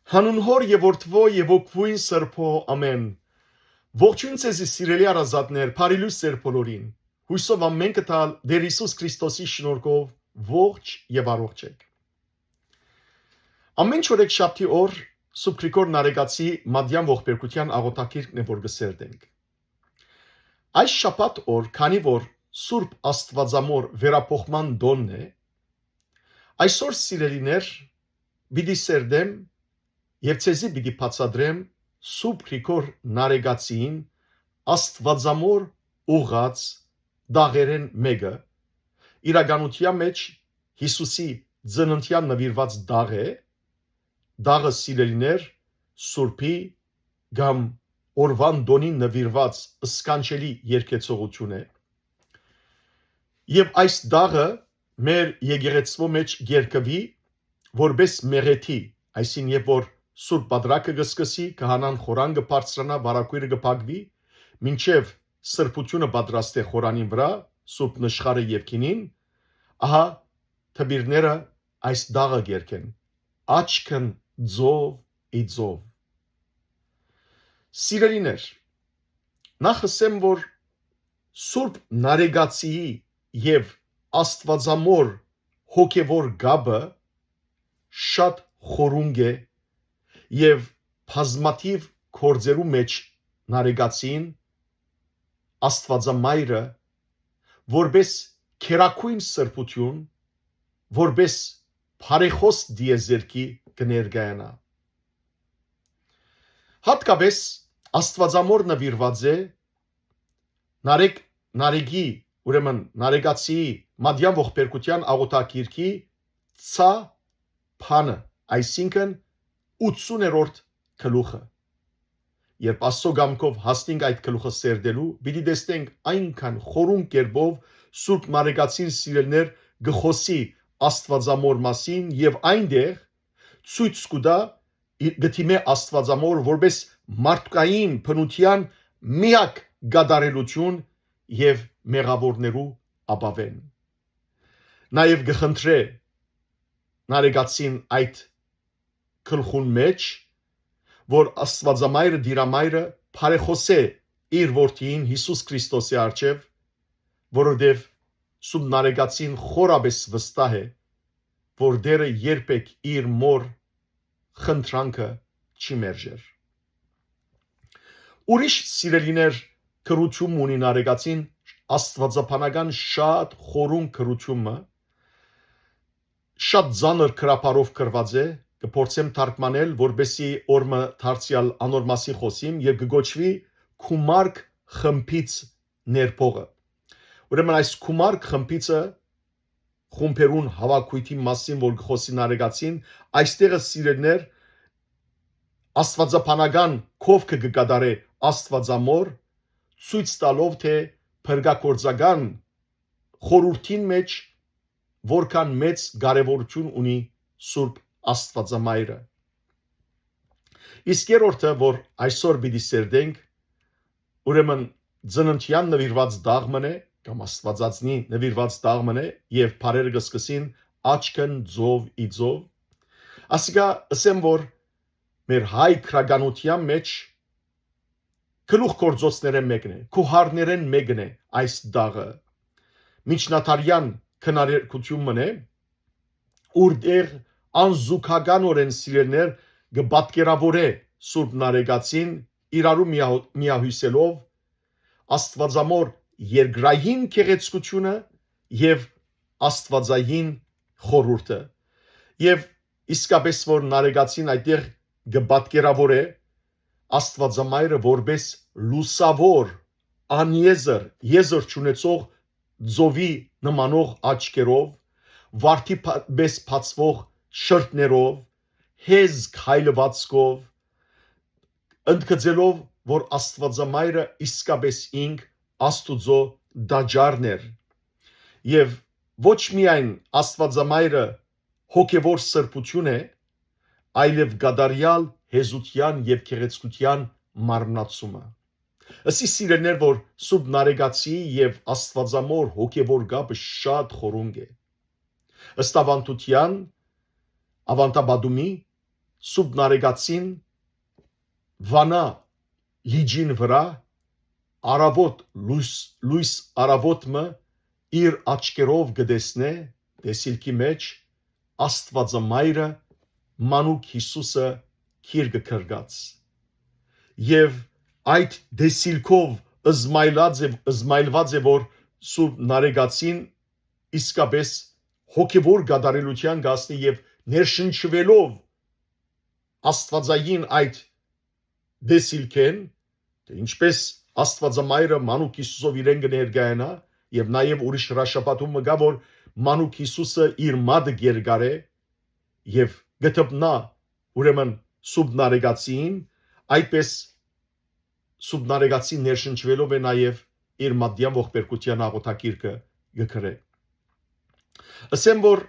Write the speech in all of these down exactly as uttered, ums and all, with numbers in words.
Հանուն Հօր եւ Որդւոյ եւ Հոգիին Սրբոյ, ամէն։ Ողջոյն ձեզի, սիրելի հարազատներ, բարի լոյս ձեր բոլորին։ Յուսով ամէնքը տալ Տէր Յիսուս Քրիստոսի շնորհքով ողջ եւ առողջ էք։ Ամէն չորեքշաբթի օր Սուրբ Գրիգոր Նարեկացի Մատեան ողբերգութեան աղօթագիրքն է, որ կը սերտենք։ Այս շաբաթ օր, քանի որ Սուրբ Աստուածամոր վերափոխման տօնն է, այսօր, սիրելիներ, պիտի սերտեմ եւ ձեզի պիտի բացատրեմ Սուրբ Գրիգոր Նարեկացիին Աստուածամոր ուղղած տաղերէն մէկը, իրականութեան մէջ Յիսուսի ծննդեան նուիրուած տաղ է, տաղը, սիրելիներ, Սուրբի կամ օրուան տօնին նուիրուած սքանչելի երգեցողութիւն է։ Եւ այս տաղը մեր եկեղեցւոյ մէջ կ'երգուի որպէս մեղեդի, այսինքն, երբ որ Սուրբ Պատրակը կը սկսի, քահանան խորան կը բարձրանայ, վարագոյրը կը փակուի, մինչեւ սրբութիւնը պատրաստէ խորանին վրայ, Սուրբ Նշխարը եւ գինին, ահա դպիրները այս տաղը կ'երգեն. «Աչքն ձով ի ձով»։ Սիրելիներ, նախ ըսեմ, որ Սուրբ Նարեկացիի եւ Աստուածամոր հոգեվոր կապը շատ խորունկ է եւ բազմաթիւ գործերու մէջ Նարեկացին Աստուածամայրը որպէս գերագոյն սրբութիւն, որպէս բարեխօս տիեզերքի կը ներկայանայ։ Յատկապէս Աստուածամոր նուիրուած է Նարեկ-, Նարեկի, ուրեմն Նարեկացիի Մատեան ողբերգութեան աղօթագիրքի ցա բանը, այսինքն ութսուներորդ գլուխը։ Երբ Աստծո կամքով հասնենք այդ գլուխը սերտելու, պիտի տեսնենք այնքան խորունկ կերպով Սուրբ Նարեկացին, սիրելիներ, կը խօսի Աստուածամոր մասին եւ այնտեղ ցոյց կու տայ, ի-, կը դիմէ Աստուածամոր որպէս մարդկային բնութեան միակ կատարելութիւն եւ մեղաւորներու ապաւէն։ Նաեւ կը խնդրէ Նարեկացին այդ գլխուն մէջ, որ Աստուածամայրը, Տիրամայրը բարեխօսէ իր որդիին Յիսուս Քրիստոսի առջեւ, որովհետեւ Սուրբ Նարեկացին խորապէս վստահ է, որ Տէրը երբեք իր մօր խնդրանքը չի մերժեր։ Ուրիշ, սիրելիներ, գրութիւն մը ունի Նարեկացին, աստուածաբանական շատ խորունկ գրութիւն մը, շատ ծանր գրաբարով գրուած է, կը փորձեմ թարգմանել, որպեսզի օր մը դարձեալ անոր մասին խօսիմ, եւ կը կոչուի Քումարք խմբից ներբողը։ Ուրեմն այս Քումարք խմբիցը, խումբերուն հաւաքոյթի մասին, որ կը խօսի Նարեկացին, այստեղը, սիրելիներ, աստուածաբանական քովքը կը կատարէ Աստուածամոր, ցոյց տալով, թէ փրկագործական խորհուրդին մէջ որքան մեծ կարեւորութիւն ունի Սուրբ Աստուածամայրը։ Իսկ երրորդը, որ այսօր պիտի սերտենք, ուրեմն ծննդեան նուիրուած տաղ մըն է, կամ Աստուածածնի նուիրուած տաղ մըն է, եւ բարերը կը սկսին աչքն ձով ի ձով։ Ասիկա, ըսեմ, որ մեր հայ գրականութեան մէջ գլուխ գործոցներէն մէկն է, գոհարներէն մէկն է այս տաղը։ Միջնադարեան քննարկութիւն մըն է, ուրտեղ անզուգականօրէն, սիրելիներ, կը պատկերաւորէ Սուրբ Նարեկացին, իրարու միա-, միահոյսելով Աստուածամոր երկրային գեղեցկութիւնը եւ աստուածային խորհուրդը։ Եւ իսկապէս որ Նարեկացին այդտեղ կը պատկերաւորէ Աստուածամայրը որպէս լուսաւոր, անեզր, եզր չունեցող, ծովի նմանող աչքերով, վարդի փա-, պէս բացուող շրթներով, հեզ քայլուածքով, ընդգծելով, որ Աստուածամայրը իսկապէս ինք Աստուծոյ տաճարն էր, եւ ոչ միայն Աստուածամայրը հոգեվոր սրբութիւն է, այլեւ կատարեալ հեզութեան եւ գեղեցկութեան մարմնացումը։ Ըսի, սիրելիներ, որ Սուրբ Նարեկացի եւ Աստուածամոր հոգեվոր կապը շատ խորունկ է։ Ըստ աւանդութեան, աւանդապատումի, Սուրբ Նարեկացին Վանայ լիճին վրայ, առաւօտ լոյս, լոյս առաւօտ մը իր աչքերով կը տեսնէ, տեսիլքի մէջ, Աստուածամայրը, մանուկ Յիսուսը գիրկը գրկած։ Եւ այդ տեսիլքով զմայլած է, զմայլուած է, որ Սուրբ Նարեկացին իսկապէս հոգեվոր կատարելութեան կ'հասնի եւ ներշնչուելով Աստուածային այդ տեսիլքէն, թէ ինչպէս Աստուածամայրը մանուկ Յիսուսով իրեն կը ներկայանայ, եւ նաեւ ուրիշ հրաշապատում մը կայ, որ մանուկ Յիսուսը իր մատը կերկարէ եւ կը դպնայ, ուրեմն, Սուրբ Նարեկացին, այդպէս Սուրբ Նարեկացին ներշնչուելով է նաեւ իր մատեան ողբերգութեան աղօթագիրքը կը գրէ։ Ըսեմ, որ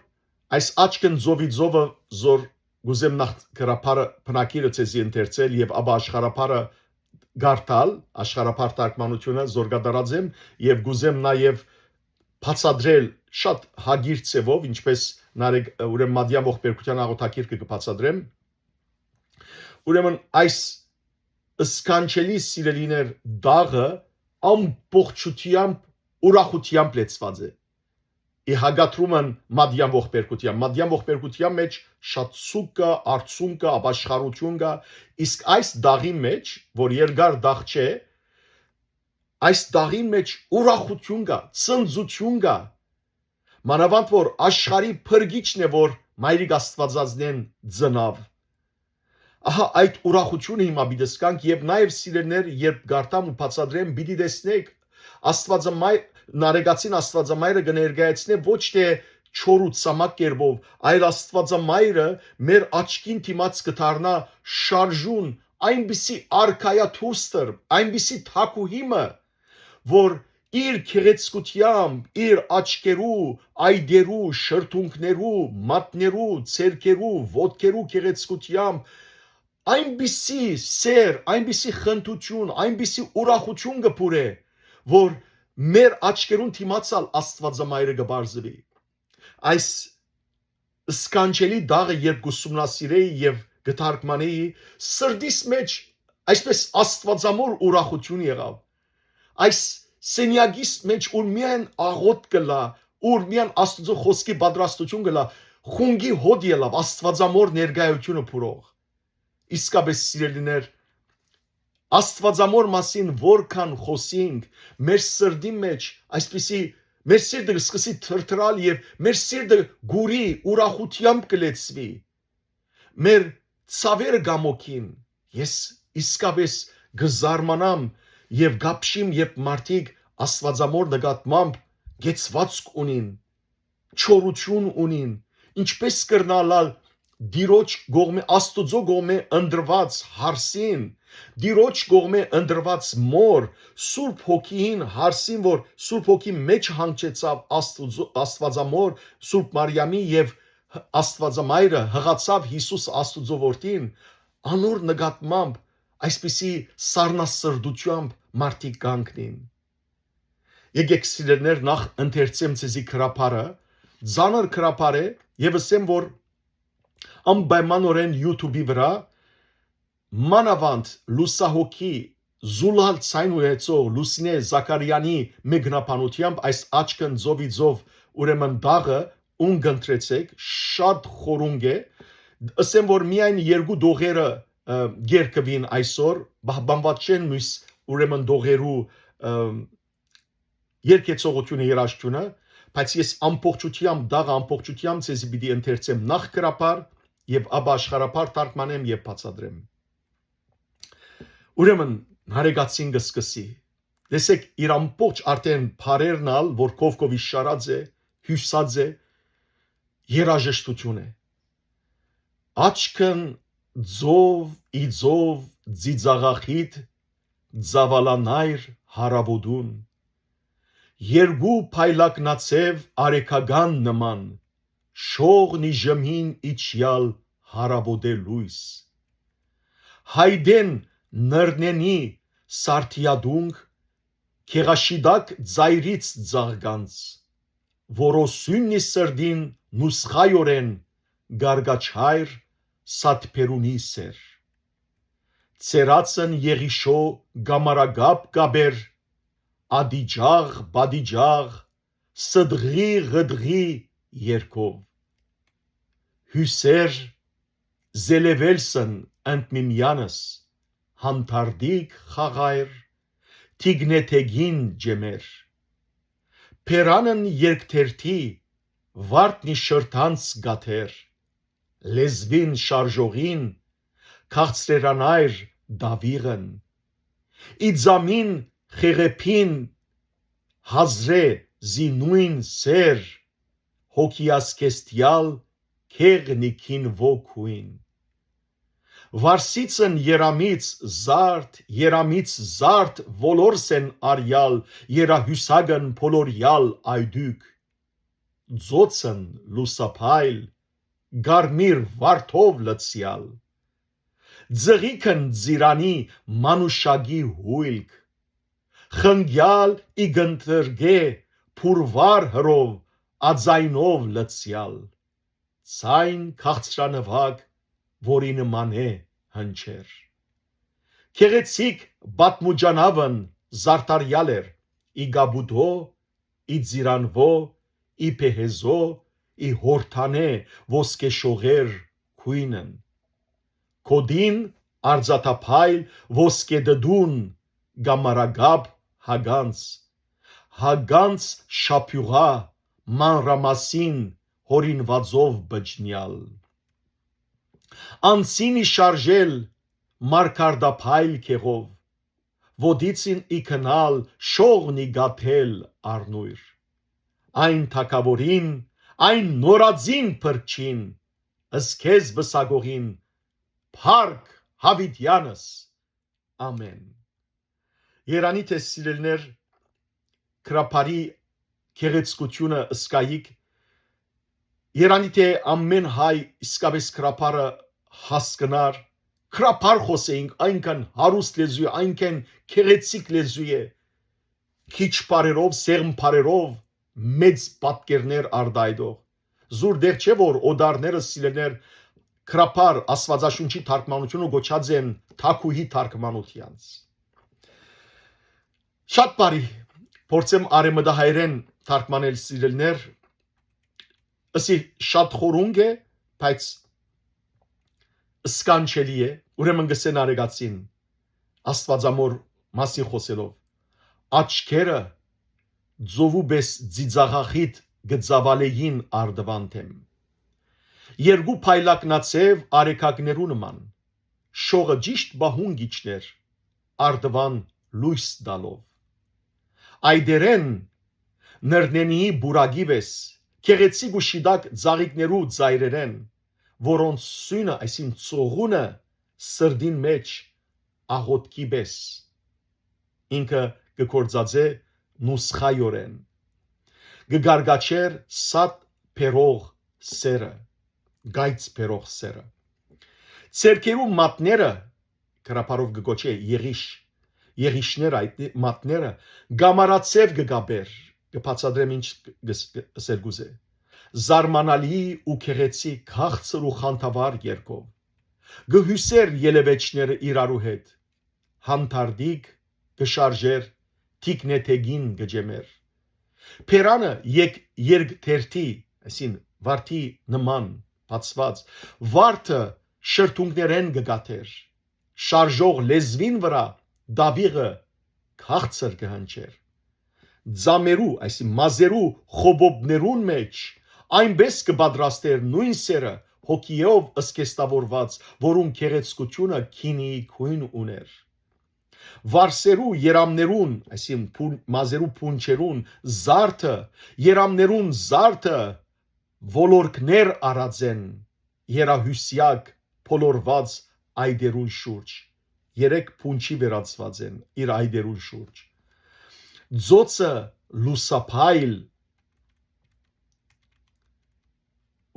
այս աչքն ծովի ծովը զոր կ'ուզեմ նախ գրաբարը բնակիրը ձեզի ընթերցել եւ ապա աշխարհաբարը կարդալ, աշխարհաբար թարգմանութիւնը զոր կատարած եմ, եւ կ'ուզեմ նաեւ բացատրել շատ հագիր ձեւով, ինչպես Նարեկ-, ուրեմն մատեան ողբերգութեան աղօթագիրքը կը բացատրեմ։ Ուրեմն այս սքանչելի սիրելիներ դաղը ամբողջությամբ ուրախությամբ լեցուած է։ Ի հակադրումն մատեան ողբերգութեան։ Մատեան ողբերգութեան մէջ շատ ցուկ կայ, արցունք կայ, ապաշխարութիւն կայ, իսկ այս դաղին մէջ, որ երկար դաղ չէ, այս դաղին մէջ ուրախութիւն կայ, ցնծութիւն կայ, մանաւանդ որ աշխարհի փրկիչն է, որ Մայրիկ Աստուածածնեն ծնաւ։ Ահա այդ ուրախութիւնը հիմա պիտի զգանք եւ նաեւ, սիրելիներ, երբ կարդամ ու բացատրեմ, պիտի տեսնեք, Աստուածամայ-, Նարեկացին Աստուածամայրը կը ներկայացնէ ոչ թէ չոր ու ցամաք կերպով, այլ Աստուածամայրը մեր աչքին դիմաց կը դառնայ շարժուն, այնպիսի արքայադուստր, այնպիսի թագուհի մը, որ իր գեղեցկութեամբ, իր աչքերու, այտերու, շրթունքներու, մատներու, ձեռքերու, ոտքերու գեղեցկութեամբ այնպիսի սեր, այնպիսի խնդություն, այնպիսի ուրախություն կը բուրէ, որ մեր աչքերուն դիմաց ալ Աստուածամայրը կը պարզուի։ Այս սքանչելի դաղը երբ կ'ուսումնասիրէի եւ կը թարգմանէի, սրտիս մէջ այսպես աստուածամոր ուրախություն եղաւ։ Այս սենեակիս մէջ, ուր միայն աղօթք կ'ըլլայ, ուր միայն Աստուծոյ խօսքի պատրաստութիւն կ'ըլլայ, խունկի հոտ ելաւ աստուածամոր ներկայութիւնը բուրող։ Իսկապէս, սիրելիներ, Աստուածամոր մասին որքան խօսինք, մեր սրտի մէջ այսպիսի, մեր սիրտը կը սկսի թրթռալ եւ մեր սիրտը կ'ուռի, ուրախութեամբ կը լեցուի, մեր ցաւերը կ'ամոքին։ Ես իսկապէս կը զարմանամ եւ կ'ապշիմ, երբ մարդիկ Աստուածամոր նկատմամբ կեցուածք ունին, չորութիւն ունին, ինչպէս կրնայ ըլլալ Տիրոջ կողմէ, Աստուծոյ կողմէ ընտրուած հարսին, Տիրոջ կողմէ ընտրուած մոր, Սուրբ Հոգիին հարսին, որ Սուրբ Հոգի մէջ հանգչեցաւ Աստուծո-, Աստուածամոր Սուրբ Մարիամի եւ Աստուածամայրը, յղացաւ Յիսուս Աստուծոյ Որդին, անոր նկատմամբ այսպիսի սառնասրտութեամբ մարդիկ կ'անքնին։ Եկեք, սիրելիներ, նախ ընթերցեմ ձեզի գրաբարը, ծանր գրաբար է, եւ ըսեմ, որ անպայմանօրէն YouTube-ի վրայ, մանաւանդ լուսահոգի, զուլալ ցայն ունեցող Լուսինե Զաքարեանի մեկնաբանութեամբ, այս աչքն ծովի ծով, ուրեմն դաղը, ուն կընտրեցեք, շատ խորունկ է, ըսեմ, որ միայն երկու դողերը, ը, կերկուին այսօր, պահպանուած չեն մյուս, ուրեմն, դողերու, ը, երկեցողությունը, երաժշտությունը, բայց ես ամբողջությամբ, դաղը ամբողջությամբ ձեզի պիտի ընթերցեմ նախ գրաբար եւ ապա աշխարհաբար թարգմանեմ եւ բացատրեմ։ Ուրեմն, Նարեկացին կը սկսի։ Տեսեք, իր ամբողջ արդեն բառերն ալ, որ կով-կովի շարած է, հիւսած է, երաժշտություն է։ Աչքն ձով ի ձով ծիծաղախիթ ծաւալանայր հարաւոտուն, երկու փայլակնաձեւ արեգական նման, շողն ի ժմին իջեալ հարաւոտէ լոյս։ Հայտեն նռնենի սարդիադունք, գեղաշիտակ ծայրից ծաղկանց, որոսուննի սրդին նուսխայօրէն գարգաչայր Սատբերունի սեր։ Ծերացն Եղիշօ կամարակապ կաբեր, ատիճաղ, պատիճաղ, ստղի, ղտղի երկով։ Հիւսեր զելեւելսն ընդմիմեանս, հանդարտիկ խաղայր, թիգնեթեգին ջեմեր։ Բերանն երկթերթի, վարդնի շրթանց գաթեր, լեզուին շարժողին, քաղցրերանայր դավիղն։ Ի ձամին խեղեփին հազրէ զի նոյն սեր, հոգիազգեստեալ քեղնի քինուո քոյն։ Վարսիցն երամից զարդ, երամից զարդ ոլորս են արյալ, երահիւսակն բոլորեալ այդուկ։ Ծոցն լուսափայլ, կարմիր վարդով լցեալ։ Ձղիքն ծիրանի մանուշակի հոյլք, խնկեալ ի կ'ընտրկէ փուրվար հրով ածայնով լցեալ, ձայն քաղցրանուակ, որի նման է հնչեր։ Գեղեցիկ պատմուճանաւն զարդարեալ էր ի կապուտո, ի ծիրանվո, ի պեհեզո, ի յորդանէ ոսկեշողեր քոյնն։ Գօտին արծաթափայլ ոսկեդդուն կամարակապ հագանց, հագանց շափիւղայ մանրամասին յօրինուածով բջնեալ։ Անցին ի շարժել մարգարտափայլ քեղով, ոտիցին ի գնալ շողն ի կաթել առնոյր։ Այն թագաւորին, այն նորածին փրկչին, զգեզ վսակողին, փառք յաւիտեանս։ Ամէն։ Երանի թէ, սիրելիներ, գրաբարի գեղեցկութիւնը զգայիք, երանի թէ ամէն հայ իսկապէս գրաբարը հասկնար, գրաբար խօսէինք, այնքան հարուստ լեզու է, այնքան գեղեցիկ լեզու է, քիչ բառերով, սեղմ բառերով մեծ պատկերներ արտայայտող։ Զուր դեղ չէ, որ օտարները, սիրելիներ, գրաբար Աստուածաշունչի թարգմանութիւնը կոչած են թագուհի թարգմանութեանց։ Շատ բարի, փորձեմ արեմտահայերէն թարգմանել, սիրելիներ, ըսի շատ խորունկ է, բայց սքանչելի է, ուրեմն կ'ըսեն արեգացին, Աստուածամոր մասին խօսելով, աչքերը ծովու պէս ծիծաղախիտ կը ծաւալէին Արդուան դէմ։ Երկու փայլակնաձեւ արեգակներու նման, շողը ճիշտ պահուն կ'իջնէր, Արդուան լոյս տալով։ Այտերէն, նռնենիի պուրակի պէս, գեղեցիկ ու շիտակ ծաղիկներու ծայրերէն, որոնց սիւնը, այսինքն՝ ծողունը, սրտին մէջ աղօթքի պէս, ինքը կը գործածէ նուսխայօրէն, կը կարկաչէր սատ բերող սերը, կայծ բերող սերը։ Ձեռքերու մատները, գրաբարով կը կոչէ եղիշ, եղիշներ, այդ մատները կամարացեւ կը կապէր, կը բացատրեմ ինչ կը ս-, կը ըսել կուզէ, զարմանալի ու գեղեցիկ, քաղցր ու խանդավառ երկով, կը հիւսէր ելեւէջները իրարու հետ, հանդարտիկ կը շարժէր, թիկնեթեգին կը ջեմէր։ Բերանը եկ-, երկթերթի, այսինքն՝ վարդի նման բացուած, վարդը շրթունքներէն կը կաթէր, շարժող լեզուին վրայ դաւիղը քաղցր կը հնչէր։ Ձամերու, այսինքն՝ մազերու խոպոպներուն մէջ այնպէս կը պատրաստէր նոյն սերը, հոգիով զգեստաւորուած, որուն գեղեցկութիւնը քինիի գոյն ունէր։ Վարսերու երամներուն, այսինքն՝ փուն-, մազերու փունջերուն զարդը, երամներուն զարդը ոլորքներ առած են երահիւսեակ փոլորուած այտերուն շուրջ։ Երեք փունջի վերածուած են իր այտերուն շուրջ։ Ծոցը լուսափայլ,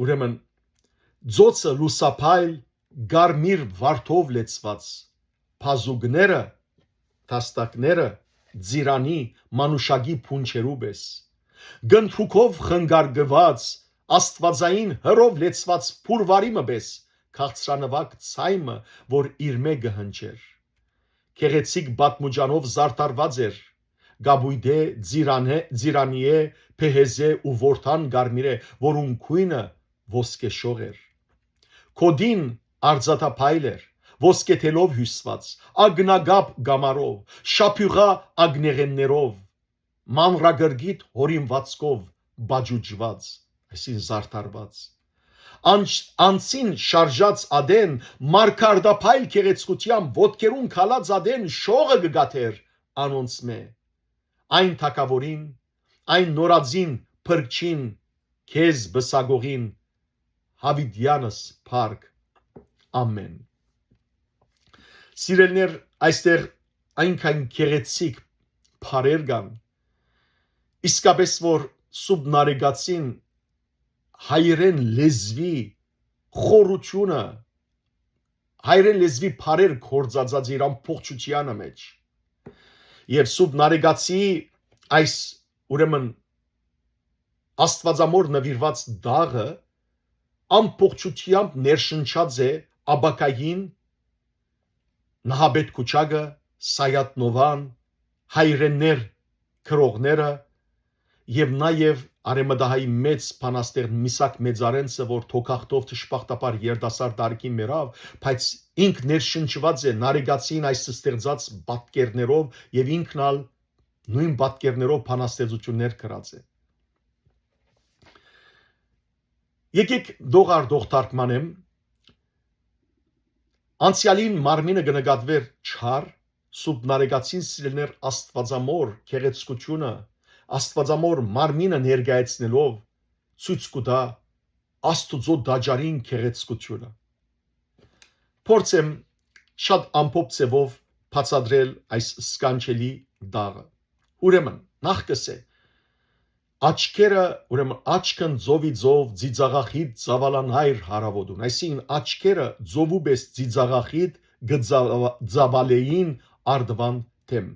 ուրեմն, ծոցը լուսափայլ կարմիր վարդով լեցուած, բազուկները, դաստակները, ծիրանի, մանուշակի փունջերու պէս, կնդրուկով խնկարկուած, աստուածային հրով լեցուած փուրվարի մը պէս, քաղցրանուակ ցայմը, որ իրմէ կը հնչէր։ Գեղեցիկ պատմուճանով զարդարուած էր, կապոյտէ, ծիրանէ, ծիրանիէ, փեհեզէ ու որդան կարմիրէ, որուն գոյնը ոսկեշող էր։ Գօտին արծաթափայլ էր, ոսկեթելով հիւսուած, ակնակապ կամարով, շափիւղայ ակնեղէններով, մանրակրկիտ յօրինուածքով բաճուճուած, այսինքն՝ զարդարուած։ Անց-, անցին շարժած ատեն, մարգարտափայլ գեղեցկութեամբ ոտքերուն քալած ատեն շողը կը կաթէր անոնցմէ։ Այն թագաւորին, այն նորածին փրկչին, քեզ պսակողին, յաւիտեանս փառք։ Ամէն։ Սիրելիներ, այստեղ այնքան գեղեցիկ բառեր կան, իսկապէս որ Սուրբ Նարեկացին հայերէն լեզուի խորութիւնը, հայերէն լեզուի բառեր գործածած իր ամբողջութեանը մէջ։ Եւ Սուրբ Նարեկացի այս, ուրեմն, Աստուածամոր նուիրուած դաղը ամբողջութեամբ ներշնչած է ապագային Նահապետ Քուչակը, Սայաթ Նովան, հայրեններ գրողները եւ նաեւ արեմտահայի մեծ բանաստեղծ Միսակ Մեծարենցը, որ թոքախտով դժբախտաբար երիտասարդ տարիքին մեռաւ, բայց ինք ներշնչուած է Նարեկացին այս ստեղծած պատկերներով եւ ինքն ալ նոյն պատկերներով բանաստեղծութիւններ գրած է։ Եկեք դող առ դող թարգմանեմ։ Անցեալին մարմինը կը նկատուէր չար, Սուրբ Նարեկացին, սիրելիներ, Աստուածամոր գեղեցկութիւնը, Աստուածամոր մարմինը ներկայացնելով ցոյց կու տայ Աստուծոյ տաճարին գեղեցկութիւնը։ Փորձեմ շատ ամփոփ ձեւով բացատրել այս սքանչելի դաղը։ Ուրեմն, նախ կ'ըսէ, աչքերը, ուրեմն, աչքն ծովի ծով ծիծաղախիտ ծաւալանայր հարաւոտուն, այսինքն՝ աչքերը ծովու պէս ծիծաղախիտ կը ծաვა-, ծաւալէին Արդուան դէմ։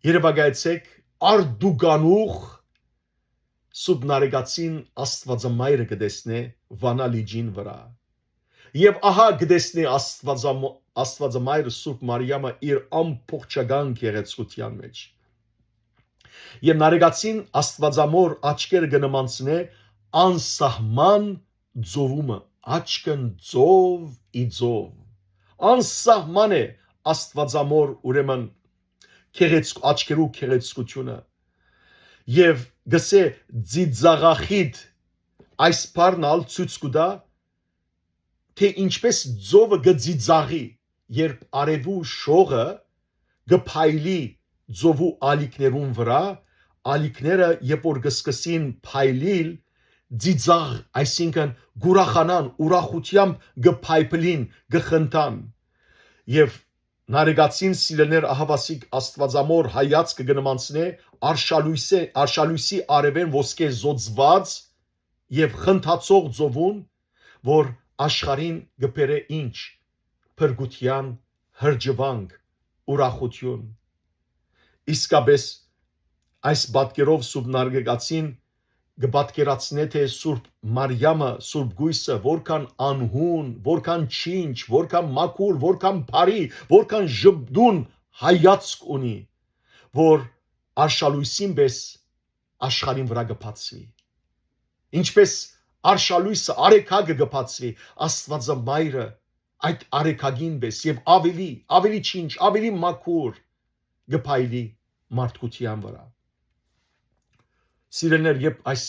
Երեւակայեցէք, արդուկանուխ Սուրբ Նարեկացին Աստուածամայրը կը տեսնէ Վանայ լիճին վրայ։ Եւ ահա կը տեսնէ Աստուածամո-, Աստուածամայրը Սուրբ Մարիամը իր ամբողջական գեղեցկութեան մէջ։ Եւ Նարեկացին Աստուածամոր աչքերը կը նմանցնէ անսահման ծովումը, աչքն ծով ի ծով։ Անսահման է Աստուածամոր, ուրեմն, գեղեցկ-, աչքերու գեղեցկութիւնը։ Եւ կ'ըսէ, ծիծաղախիտ, այս բառն ալ ցոյց կու տայ, թէ ինչպէս ծովը կը ծիծաղի, երբ արեւու շողը կը փայլի ծովու ալիքներուն վրայ, ալիքները, երբ որ կը սկսին փայլիլ, ծիծաղ, այսինքն՝ կ'ուրախանան, ուրախութեամբ կը փայփլին, կը խնդան։ Եւ Նարեկացին, սիրելիներ, ահաւասիկ Աստուածամոր հայացքը կը նմանցնէ արշալոյսէ-, արշալոյսի արեւէն ոսկեզօծուած եւ խնդացող ծովուն, որ աշխարհին կը բերէ ինչ, փրկութեան հրճուանք, ուրախութիւն։ Իսկապէս, այս պատկերով Սուրբ Նարեկացին կը պատկերացնէ, թէ Սուրբ Մարիամը, Սուրբ Կոյսը, որքան անհուն, որքան չինչ, որքան մաքուր, որքան բարի, որքան ժպտուն հայացք ունի, որ արշալոյսին պէս աշխարհին վրայ կը բացուի։ Ինչպէս արշալոյսը, արեգակը կը բացուի, Աստուածամայրը այդ արեգակին պէս եւ աւելի, աւելի չինչ, աւելի մաքուր կը փայլի մարդկութեան վրայ։ Սիրելիներ, երբ այս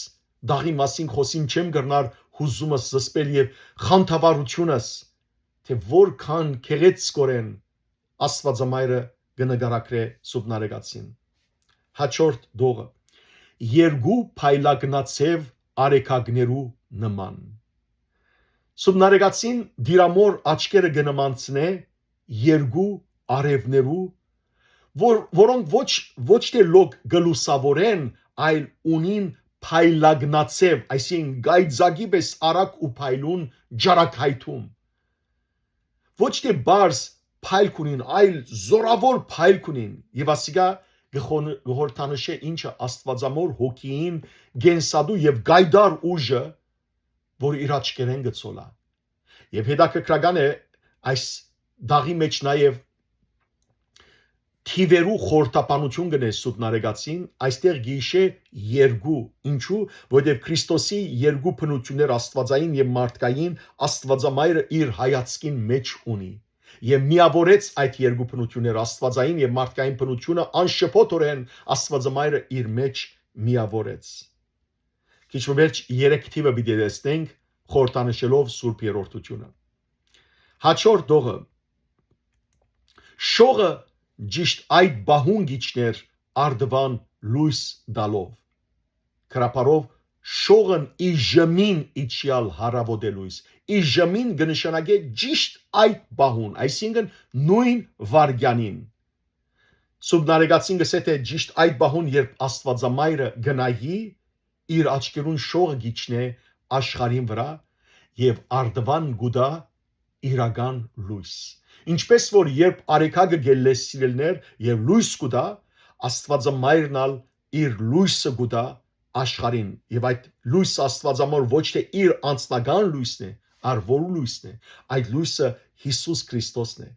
դաղի մասին խօսիմ, չեմ կրնար յուզումս զսպել եւ խանդավառութիւնս, թէ որքան գեղեցկօրէն Աստուածամայրը կը նկարագրէ Սուրբ Նարեկացին։ Հաջորդ դողը։ Երկու փայլագնացեւ արեգակներու նման։ Սուրբ Նարեկացին Տիրամոր աչքերը կը նմանցնէ երկու արեւներու, որ, որոնք ոչ, ոչ թէ լոկ կը լուսաւորեն, այլ ունին փայլագնացեւ, այսինքն՝ կայծակի պէս արագ ու փայլուն ճառագայթում։ Ոչ թէ պարզ փայլք ունին, այլ զօրաւոր փայլք ունին, եւ ասիկա կը խոն-, կը խորհրդանշէ ինչը Աստուածամոր հոգիին կենսատու եւ գայտառ ուժը, որ իր աչքերէն կը ցոլայ։ Եւ հետաքրքրական է, այս դաղի մեջ նաեւ թիվերու խորհրդաբանություն կ'ընէ Սուրբ Նարեկացին, այստեղ գիշե երկու։ Ինչու՞, որովհետեւ Քրիստոսի երկու բնութիւններ, աստուածային եւ մարդկային, Աստուածամայրը իր հայացքին մեջ ունի եւ միաւորեց այդ երկու բնութիւնները, աստուածային եւ մարդկային բնութիւնը անշփոթօրէն Աստուածամայրը իր մեջ միաւորեց։ Քիչ մը վերջ երեք թիվը պիտի տեսնենք, խորհրդանշելով Սուրբ Երրորդութիւնը։ Հաջորդ դողը։ Շողը ճիշտ այդ պահուն գիչներ Արդուան լոյս տալով։ Քրապարով շողն ի ժմին իջեալ հարաւոտ է լոյս։ Ի ժմին կը նշանակէ ճիշտ այդ պահուն, այսինքն նոյն վայրկեանին։ Սուրբ Նարեկացին կ'ըսէ, թէ ճիշտ այդ պահուն, երբ Աստուածամայրը կը նայի, իր աչքերուն շողը գիչնէ աշխարհին վրայ եւ Արդուան կու տայ իրական լոյս։ Ինչպես որ երբ արեգակը կ'ելլէ, սիրելիներ, եւ լոյս կու տայ, Աստուածամայրն ալ իր լոյսը կու տայ աշխարհին, եւ այդ լոյսը Աստուածամայր ոչ թէ իր անձնական լոյսն է, այլ որու լոյսն է, այդ լոյսը Յիսուս Քրիստոսն է։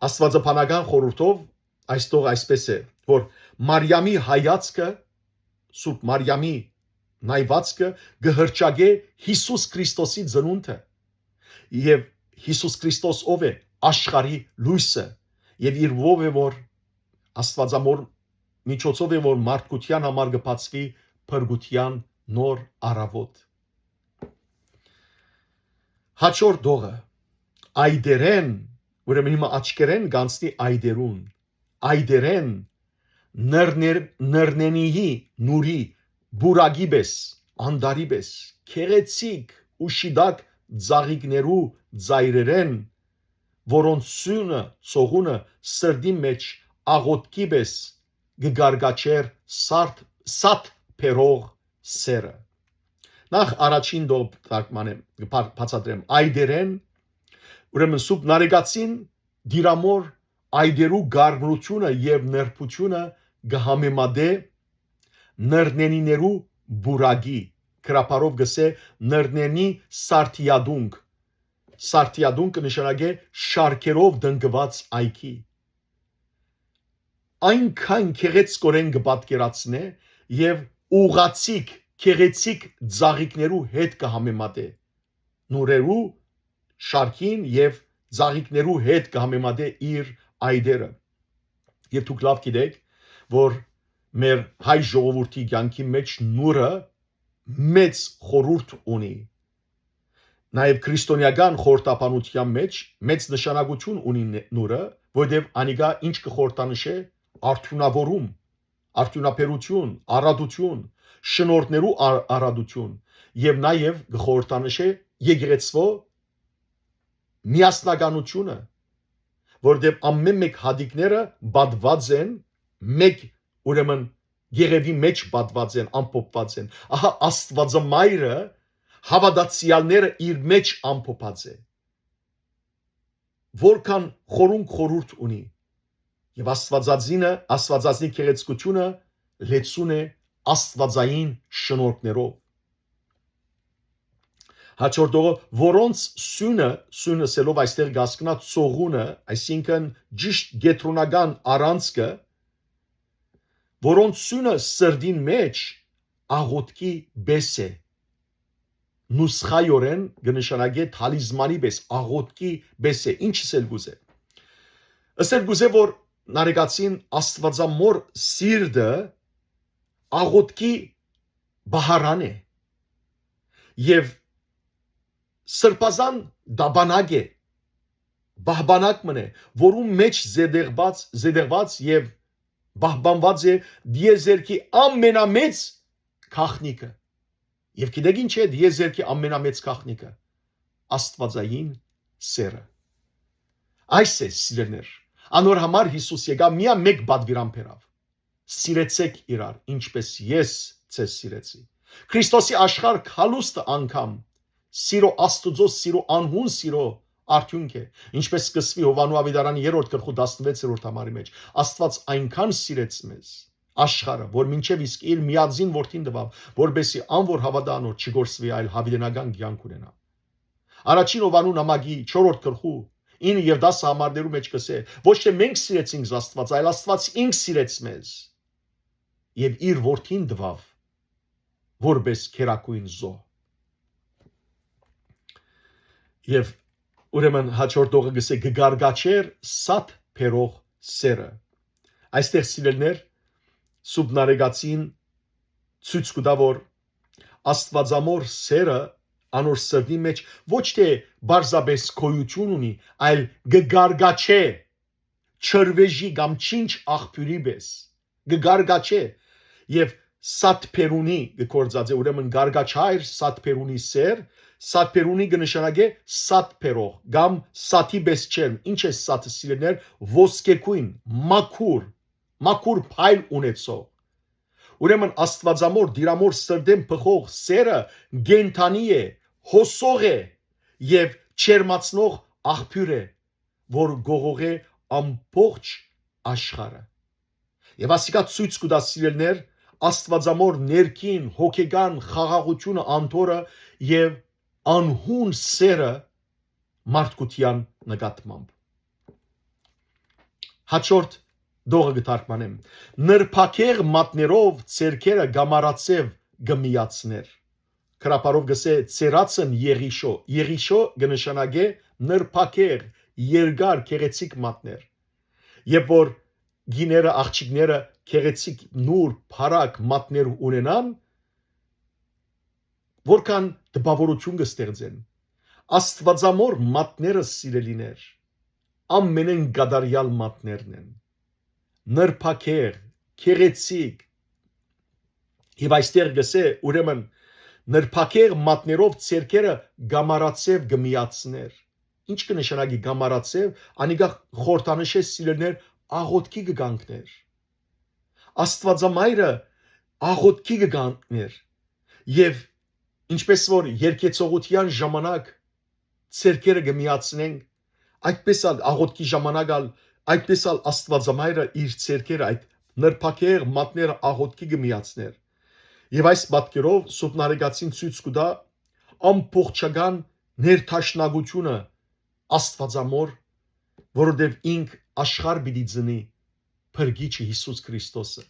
Աստուածաբանական խորհուրդով այստեղ այսպես է, որ Մարիամի հայացքը, Սուրբ Մարիամի նայվածքը կը հռչակէ Յիսուս Քրիստոսի ծնունդը, եւ Յիսուս Քրիստոս ով է, աշխարհի լոյսը, եւ իր ով է, որ Աստուածամոր միջոցով է, որ մարդկութեան համար կը բացուի փրկութեան նոր առաւոտ։ Հաջորդ դողը, այտերէն, ուրեմն հիմա աչքերէն գանցնի այտերուն, այտերէն նռներ-, նռնենիի նուրի բուրակի պէս, անտառի պէս, գեղեցիկ ու շիտակ ծաղիկներու ծայրերէն, որոնց սիւնը, ծողունը սրտի մեջ աղօթքի պէս կը գարգաչէր սարդ-, սատ բերող սերը։ Նախ առաջին դող թարգմանեմ, բա-, բացատրեմ։ Այտերէն, ուրեմն Սուրբ Նարեկացին դիրամոր այտերու կարմրութիւնը եւ նրբութիւնը կը համեմատէ նռնենիներու բուրակի, քրապարով կ'ըսէ նռնենի սարդիադունկ։ Սարդիադունկ կը նշանակէ շարքերով տնկուած այգի։ Այնքան գեղեցկօրէն կը պատկերացնէ եւ ուղղաձիգ, գեղեցիկ ծաղիկներու հետ կը համեմատէ, նուրերու շարքին եւ ծաղիկներու հետ կը համեմատէ իր այտերը։ Եւ դուք լաւ գիտէք, որ մեր հայ ժողովուրդի կեանքի մեջ նուրը մեծ խորհուրդ ունի։ Նաեւ քրիստոնեական խորհրդաբանութեան մեջ մեծ նշանակութիւն ունի նե-, նուրը, որտեղ անիկա ինչ կը խորհրդանշէ՝ արդիւնաւորում, արդիւնաբերութիւն, առատութիւն, շնորհներու առ-, առատութիւն եւ նաեւ կը խորհրդանշէ եկեղեցւոյ միասնականութիւնը, որտեղ ամէն մէկ հատիկները պատված են, մէկ, ուրեմն, գեղեւի մեջ պատված են, ամփոփուած են։ Ահա Աստուածամայրը հաւատացեալները իր մեջ ամփոփած է։ Որքան խորունկ խորհուրդ ունի։ Եւ Աստուածածինը, Աստուածածնի գեղեցկութիւնը լեցուն է աստուածային շնորհներով։ Հաջորդողը, որոնց սյունը, սյուն ըսելով այստեղ կ'ասկնայ ծողունը, այսինքն ճիշտ կեդրոնական առանցքը, որոնց սյունը սրտին մեջ աղոթքի պէս է, նուսխայօրէն կը նշանակէ թալիզմանի պէս, աղոթքի պէս է, ինչ ըսել կ'ուզէ։ Ըսել կ'ուզէ, որ Նարեկացին Աստուածամոր սիրտը աղոթքի բահարան է եւ սրբազան դաբանակ է, պահպանակ մըն է, որուն մեջ զետեղված, զետեղված եւ պահպանված է դիեզերքի ամենամեծ գաղտնիքը։ Եւ գիտեք ինչ է դիեզերքի ամենամեծ գաղտնիքը։ Աստուածային սերը։ Այս է, սիրելիներ։ Անոր համար Յիսուս եկաւ, միայն մեկ պատվիրան բերաւ. «Սիրեցէք իրար, ինչպես ես ձեզ սիրեցի»։ Քրիստոսի աշխարհ գալուստը անգամ սիրո Աստուծոյ, սիրո անհուն սիրո արդիւնք է, ինչպես սկսուի Յովհաննու աւետարանի երրորդ գլխու տասնվեցերորդ համարի մեջ. «Աստուած այնքան սիրեց մեզ, աշխարհը, որ մինչեւ իսկ իր միածին որդին տուաւ, որպեսզի ան որ հաւատայ անոր, չկորսուի, այլ յաւիտենական կեանք ունենայ»։ Առաջին Ովանու նամակի չորրորդ գլխու ինը եւ տասը համարներու մէջ կ'ըսէ. «Ոչ թէ մենք սիրեցինք Աստուած, այլ Աստուած ինք սիրեց մեզ եւ իր որդին տուաւ որպէս քերագոյն զոհ»։ Եւ ուրեմն հաջորդողը կ'ըսէ. «Կը կարկաչէր սատ բերող սերը»։ Այստեղ, սիրելիներ, Սուրբ Նարեկացին ցոյց կու տայ, որ Աստուածամոր սերը անոր սրտին մէջ ոչ թէ պարզապէս գոյութիւն ունի, այլ կը կարկաչէ չրվեժի կամ չինչ աղբիւրի պէս, կը կարկաչէ եւ սատբերունի կը գործածէ, ուրեմն կարկաչայր սատբերունի սեր, սատբերունի կը նշանակէ սատ բերող կամ սաթի պէս ջերմ։ Ի՞նչ է սաթը, սիրելիներ, ոսկեգոյն, մաքուր, մաքուր փայլ ունեցող։ Ուրեմն Աստուածամոր, Տիրամոր սրտէն բխող սերը կենդանի է, հոսող է եւ ջերմացնող աղբիւր է, որ կ'ողողէ ամբողջ աշխարհը։ Եւ ասիկա ցոյց կու տայ, սիրելիներ, Աստուածամոր ներքին հոգեկան խաղաղութիւնը, անդորը եւ անհուն սերը մարդկութեան նկատմամբ։ Հաջորդ դողը կը թարգմանեմ. «Նրբագեղ մատներով ձեռքերը կամարաձեւ կը միացներ»։ Գրաբարով կ'ըսէ. «Ձեռացն Եղիշօ»։ Եղիշօ կը նշանակէ նրբագեղ, երկար, գեղեցիկ մատներ։ Եւ որ կիները, աղջիկները գեղեցիկ, նուրբ, փառակ մատներ ունենան, որքան տպաւորութիւն կը ստեղծեն։ Աստուածամոր մատները, սիրելիներ, ամենէն կատարեալ մատներն են։ Նրբագեղ, գեղեցիկ։ Եւ այստեղ կ'ըսէ, ուրեմն, նրբագեղ մատներով ձեռքերը կամարաձեւ կը միացներ։ Ի՞նչ կը նշանակի կամարաձեւ, անիկա խորհրդանշ է, սիրելիներ, աղօթքի կը կանգներ։ Աստուածամայրը աղօթքի կը կանգներ եւ ինչպես որ երկեցողութեան ժամանակ ձեռքերը կը միացնենք, այդպես ալ աղօթքի ժամանակ ալ, այդպես ալ Աստուածամայրը իր ձեռքերը, այդ նրբագեղ մատները աղօթքի կը միացներ։ Եւ այս պատկերով Սուրբ Նարեկացին ցոյց կու տայ ամբողջական ներդաշնակութիւնը Աստուածամոր, որովհետեւ ինք աշխարհ պիտի ծնի Փրկիչը Յիսուս Քրիստոսը։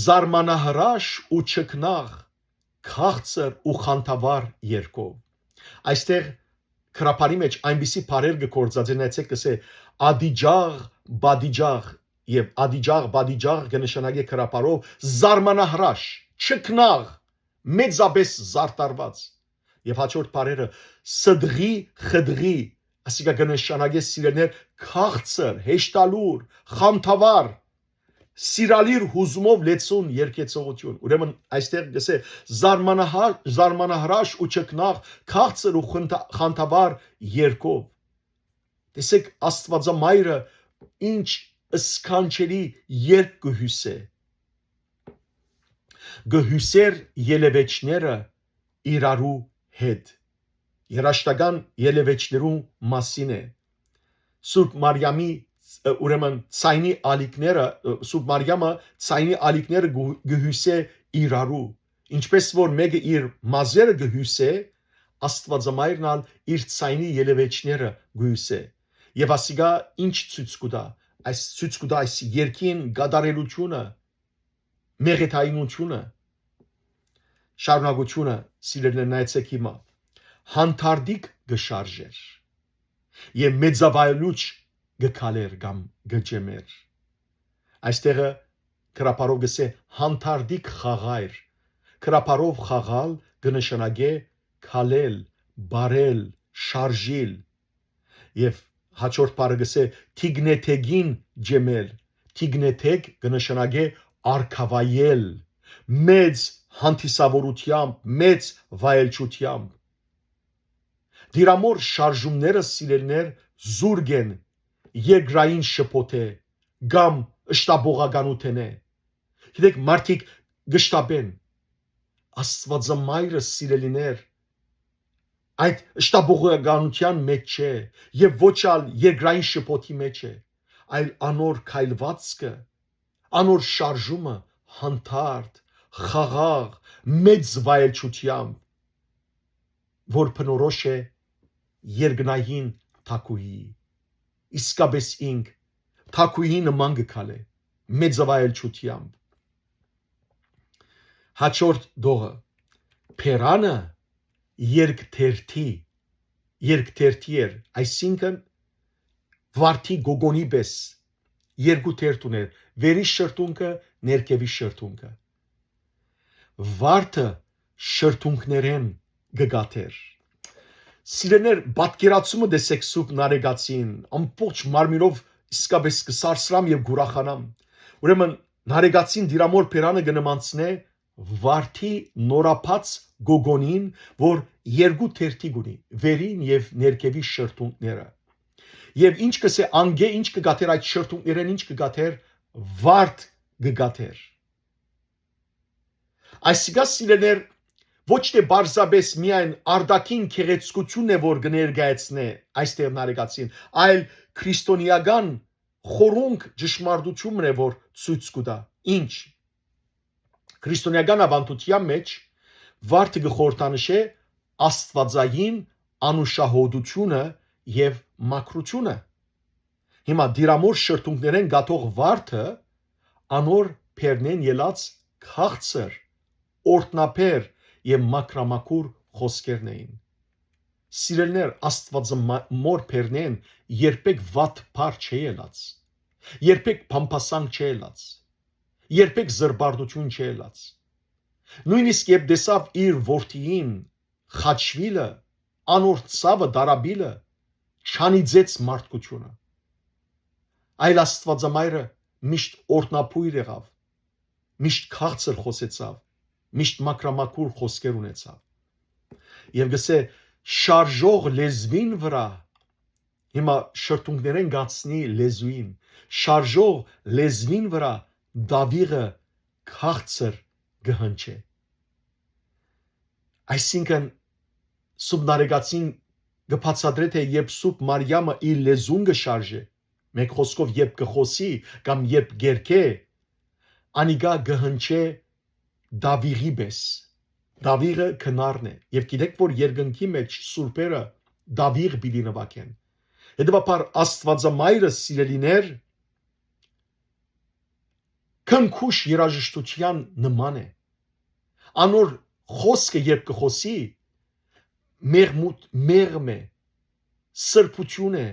Զարմանահրաշ ու չքնաղ, քաղցր ու խանդավառ երկով։ Այստեղ գրաբարի մէջ այնպիսի բառեր կը գործածեն, այսինքն՝ կ'ըսէ ադիջաղ, բադիջաղ, եւ ադիջաղ, բադիջաղ կը նշանակէ գրաբարով զարմանահրաշ, չքնաղ, մեծապէս զարդարուած։ Եւ հաջորդ բառերը՝ սդղի, խդղի, ասիկա կը նշանակէ, սիրելիներ, քաղցր, հեշտալուր, խանդավառ, սիրալիր հուզումով լեցուն երկեցողութիւն։ Ուրեմն այստեղ կ'ըսէ զարմանահար-, զարմանահրաշ ու չքնաղ, քաղցր ու խնդա-, խանդավառ երկով։ Տեսեք, Աստուածամայրը ինչ սքանչելի երկ կը հիւսէ։ Կը հիւսէր ելեւէջները իրարու հետ։ Երաշտական ելեւէջներու մասին է։ Սուրբ Մարիամի, ը, ուրեմն, ցայնի ալիքները, ը, Սուրբ Մարիամը ցայնի ալիքները կը, կը հիւսէ իրարու։ Ինչպես որ մէկը իր մազերը կը հիւսէ, Աստուածամայրն ալ իր ցայնի ելեւէջները կը հիւսէ։ Եւ ասիկա ի՞նչ ցոյց կու տայ։ Այս ցոյց կու տայ այս երկին կատարելութիւնը, մեղեդայնութիւնը, շարունակութիւնը, սիրելիներ, նայեցէք հիմա, հանդարտիկ կը շարժէր եւ մեծավայելուչ կը քալէր կամ կը ջեմէր։ Այստեղը գրաբարով կ'ըսէ հանդարտիկ խաղայր։ Գրաբարով խաղալ կը նշանակէ քալել, բարել, շարժիլ։ Եւ հաջորդ բառը կ'ըսէ թիգնեթեգին ջեմել։ Թիգնեթեգ կը նշանակէ արգավայել, մեծ հանդիսավորութեամբ, մեծ վայելչութեամբ։ Տիրամոր շարժումները, սիրելիներ, զուրկ են երկրային շփոթէ կամ ըշտաբողականութենէ։ Գիտեք, մարդիկ կշտապեն։ Աստուածամայրը, սիրելիներ, այդ ըշտաբողականութեան մէջ չէ եւ ոչ ալ երկրային շփոթի մէջ է, այլ անոր քայլվածքը, անոր շարժումը հանդարտ, խաղաղ, մեծ վայելչութեամբ։ որ բնորոշ է երկնային թագուհիի։ Իսկապէս ինք թագուհի նման կը քալէ, մեծավայելչութեամբ։ Հաջորդ դողը, բերանը երկթերթի, երկթերթի էր, այսինքն վարդի գոգոնի պէս երկու թերթ ունէր, վերի շրթունքը, ներքեւի շրթունքը։ Վարդը շրթունքներէն կը գաթեր։ Սիրելիներ, պատկերացումը տեսեք Սուրբ Նարեկացին, ամբողջ մարմինով իսկապէս կը սարսրամ եւ կ'ուրախանամ։ Ուրեմն Նարեկացին դիրամոր բերանը կը նմանցնէ վարդի նորաբաց գոգոնին, որ երկու թերթի կունի, վերին եւ ներքեւի շրթունքները։ Եւ ինչ կ'ըսէ անգէ, ինչ կը գաթեր այդ շրթունքներէն, ինչ կը գաթեր, վարդ կը գաթեր։ Այսինքն, սիրելիներ, ոչ թէ պարզապէս միայն արտաքին գեղեցկութիւնն է, որ կը ներկայացնէ այստեղ Նարեկացին, այլ քրիստոնեական խորունկ ճշմարտութիւնն է, որ ցոյց կու տայ։ Ինչ։ Քրիստոնեական աւանդութեան մէջ վարդը կը խորհրդանշէ աստուածային անուշահոտութիւնը եւ մաքրութիւնը։ Հիմա դիրամոր շրթունքներէն գաթող վարդը անոր բերնէն ելած քաղցր, օրհնաբեր եւ մաքրամաքուր խօսքերն էին։ Սիրելիներ, Աստուածը մա-, մոր բերնէն երբեք վատ բառ չէ ելած, երբեք բամբասանք չէ ելած, երբեք զրպարտութիւն չէ ելած։ Նոյնիսկ երբ տեսաւ իր որդիին խաչուիլը, անոր ցաւը, դարաբիլը, չանիծեց մարդկութիւնը։ Այլ Աստուածամայրը միշտ օրհնաբոյր եղաւ, միշտ քաղցր խօսեցաւ, միշտ մաքրամաքուր խօսքեր ունեցաւ։ Եւ կ'ըսէ, շարժող լեզուին վրայ, հիմա շրթունքներէն գացնի լեզուին, շարժող լեզուին վրայ դաւիղը քաղցր կը հնչէ։ Այսինքն, Սուրբ Նարեկացին կը բացատրէ, թէ երբ Սուրբ Մարիամը իր լեզուն կը շարժէ, մէկ խօսքով, երբ կը խօսի կամ երբ կ'երգէ, անիկա կը հնչէ դաւիղի պէս։ Դաւիղը քնարն է։ Եւ գիտեք, որ երկնքի մէջ սուրբերը դաւիղ պիտի նուագեն։ Հետեւաբար, Աստուածամայրը, սիրելիներ, քնքուշ երաժշտութեան նման է։ Անոր խօսքը, երբ կը խօսի, մեղմուտ, մեղմ է, սրբութիւն է,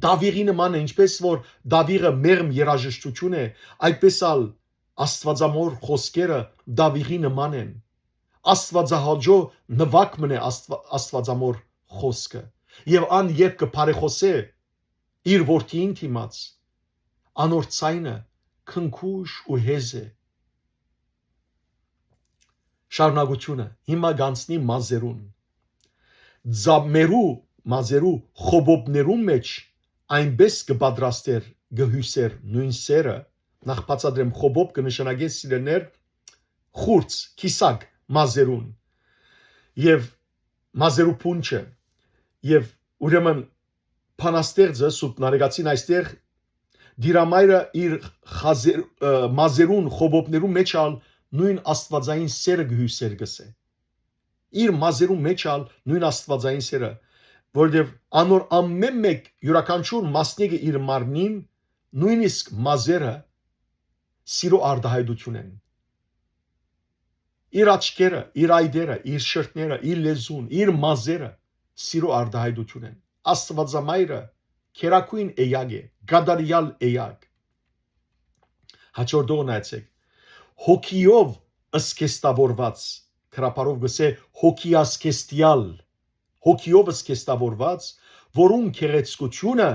դաւիղի նման է, ինչպէս որ դաւիղը մեղմ երաժշտութիւն է, այդպէս ալ Աստուածամոր խօսքերը դաւիղի նման են։ Աստուածահաճո նուագ մըն է Աստուա-, Աստուածամոր խօսքը։ Եւ ան երբ կը բարեխօսէ իր որդիին դիմաց, անոր ձայնը քնքուշ ու հեզ է։ Շարունակութիւնը հիմա կանցնի մազերուն։ Ձամերու, մազերու խոպոպներուն մէջ այնպէս կը պատրաստէր, կը հիւսէր նոյն սերը, նախ բացատրեմ, խոպոպ կը նշանակէ, սիրելիներ, խուրձ, քիսակ մազերուն եւ մազերու փունջը, եւ ուրեմն բանաստեղծը, Սուրբ Նարեկացին այստեղ դիրամայրը իր խազեր-, ը, մազերուն խոպոպներուն մէջ ալ նոյն աստուածային սերը կը հիւսէր, կ'ըսէ։ Իր մազերուն մէջ ալ նոյն աստուածային սերը, որովհետեւ անոր ամէն մէկ, իւրաքանչիւր մասնիկը իր մարմնին, նոյնիսկ մազերը սիրո արտահայտութիւն են։ Իր աչքերը, իր այտերը, իր շրթները, իր լեզուն, իր մազերը սիրո արտահայտութիւն են։ Աստուածամայրը գերագոյն էակ է, կատարեալ էակ։ Հաջորդողը նայեցէք։ Հոգիով զգեստավորուած, գրաբարով կ'ըսէ հոգիազգեստեալ, հոգիով զգեստավորուած, որուն գեղեցկութիւնը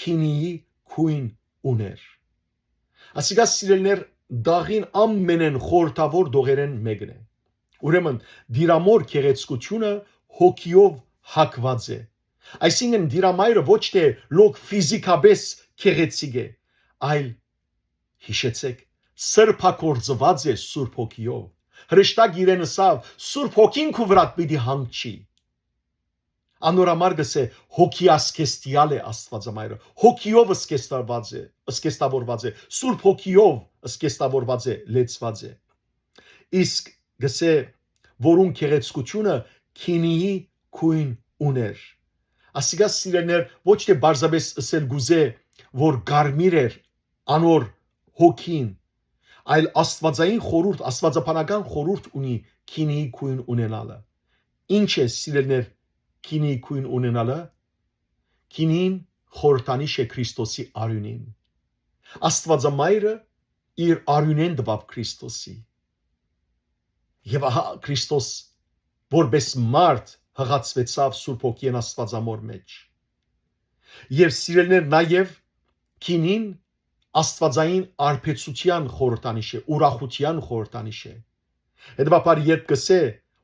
քինիի գոյն ունէր։ Ասիկա, սիրելիներ, դաղին ամենէն խորհրդաւոր դողերէն մէկն է։ Ուրեմն, դիրամոր գեղեցկութիւնը հոգիով հագուած է։ Այսինքն, դիրամայրը ոչ թէ լոկ ֆիզիկապէս գեղեցիկ է, այլ, յիշեցէք, սրբագործուած է Սուրբ Հոգիով։ Հրեշտակ իրեն ըսաւ. «Սուրբ Հոգին քու վրադ պիտի հանգչի»։ Անոր համար կ'ըսէ, հոգի ասկեստիալ է Աստուածամայրը, հոգիով սկեստավորված է, սկեստավորված է, Սուրբ Հոգիով սկեստավորված է, լեցված է։ Իսկ կ'ըսէ, որուն գեղեցկությունը գինիի գոյն ունէր։ Ասիկա, սիրելիներ, ոչ թէ պարզապէս ըսել կ'ուզէ, որ կարմիր էր անոր հոգին, այլ աստուածային խորհուրդ, աստուածաբանական խորհուրդ ունի գինիի գոյն ունենալը։ Ի՞նչ է, սիրելիներ, գինիի գոյն ունենալը։ Գինին խորհրդանիշ է Քրիստոսի արիւնին։ Աստուածամայրը իր արիւնէն տուաւ Քրիստոսի։ Եւ ահա Քրիստոս որպէս մարդ յղացուեցաւ Սուրբ Հոգիէն Աստուածամոր մէջ։ Եւ, սիրելիներ, նաեւ գինին աստուածային արբեցութեան խորհրդանիշ է, ուրախութեան խորհրդանիշ է։ Հետեւաբար, երբ կ'ըսէ,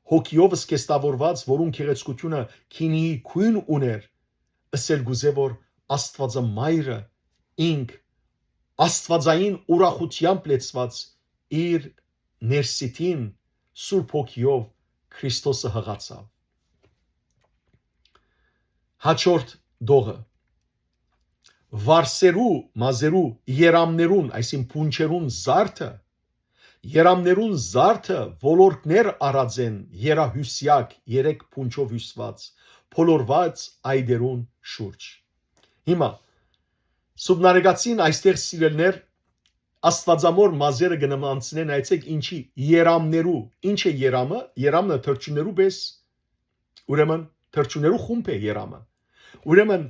հոգիով զգեստաւորուած, որուն գեղեցկութիւնը գինիի գոյն ունէր, ըսել կ'ուզէ, որ Աստուածամայրը ինք աստուածային ուրախութեամբ լեցուած իր ներսիդին Սուրբ Հոգիով Քրիստոսը յղացաւ։ Հաջորդ դողը։ Վարսերու, մազերու, երամներուն, այսինքն փունջերուն զարդը, երամներուն զարդը ոլորտներ առած են երահիւսեակ, երեք փունջով հիւսուած, փոլորուած այտերուն շուրջ։ Հիմա, Սուրբ Նարեկացին այստեղ, սիրելիներ, աստուածամոր մազերը կը նմանցնեն, այցեք ինչի, երամներու։ Ի՞նչ է երամը։ Երամը թռչուններու պէս, ուրեմն թռչուններու խումբ է երամը։ Ուրեմն,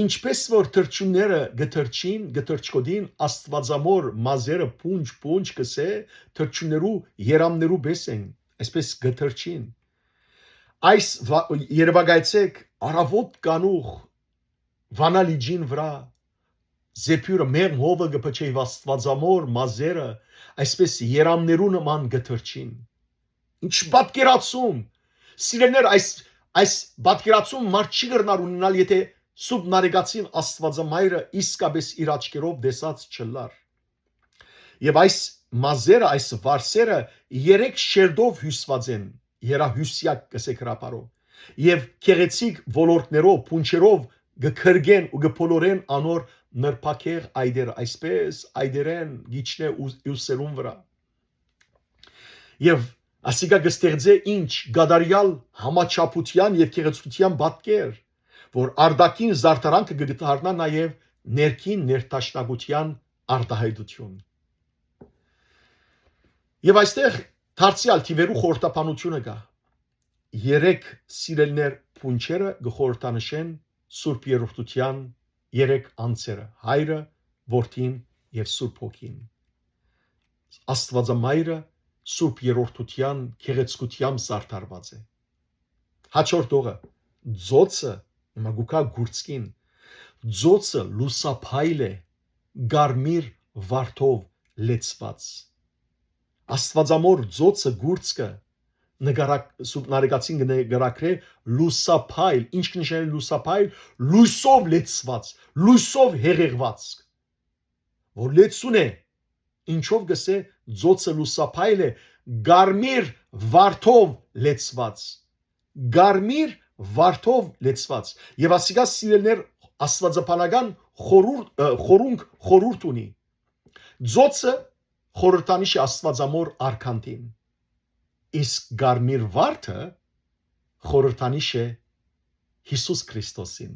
ինչպես որ թռչունները կը թռչին, կը թռչկոտին, աստուածամոր մազերը փունջ-փունջ կ'ըսէ, թռչուններու երամներու պէս են, այսպես կը թռչին։ Այս վա-, երեւակայեցեք, առաւօտ կանուխ Վանա լիճին վրայ զեփիւրը, մեղմ հովը կը փչէ, եւ աստուածամոր մազերը այսպես երամներու նման կը թռչին։ Ինչ պատկերացում։ Սիրելիներ, այս, այս պատկերացում մարդ չի կրնար ունենալ, եթե Սուրբ Նարեկացին Աստուածամայրը իսկապես իր աչքերով տեսած չըլլար։ Եւ այս մազերը, այս վարսերը երեք շերտով հիւսուած են, երահիւսեակ կ'ըսենք հրապարով, եւ գեղեցիկ ոլորտներով, փունջերով կը քրկեն ու կը փոլորեն անոր նրբագեղ այտերը, այսպես այտերէն կ'իջնէ ուսերուն վրայ։ Եւ ասիկա կը ստեղծէ ինչ, կատարեալ համաչափութեան եւ գեղեցկութեան պատկեր, որ արտաքին զարդարանքը կը դառնայ նաեւ ներքին ներդաշնակութեան արտայայտութիւն։ Եւ այստեղ դարձեալ թիւերու խորհրդաբանութիւնը կայ։ Երեք, սիրելիներ, փունջերը կը խորհրդանշեն Սուրբ Երրորդութեան երեք անձերը՝ Հայրը, Որդին եւ Սուրբ Հոգին։ Աստուածամայրը Սուրբ Երրորդութեան գեղեցկութեամբ զարդարուած է։ Հաջորդ օրը, ծոցը, հիմա գուկա գուրցքին, ծոցը լուսափայլ է, կարմիր վարդով լեցուած։ Աստուածամոր ծոցը, գուրցքը նկարակ-, Սուրբ Նարեկացին կը նկարագրէ լուսափայլ։ Ինչ կը նշանակէ լուսափայլ? Լոյսով լեցուած, լոյսով հեղեղուած, որ լեցուն է, ինչով կ'ըսէ, ծոցը լուսափայլ է, կարմիր վարդով լեցուած, կարմիր վարդով լեցուած։ Եւ ասիկա, սիրելիներ, աստուածաբանական խորհուրդ, ը, խորունկ, խորհուրդ ունի։ Ծոցը խորհրդանիշ է Աստուածամոր արքանթին, իսկ կարմիր վարդը խորհրդանիշ է Յիսուս Քրիստոսին։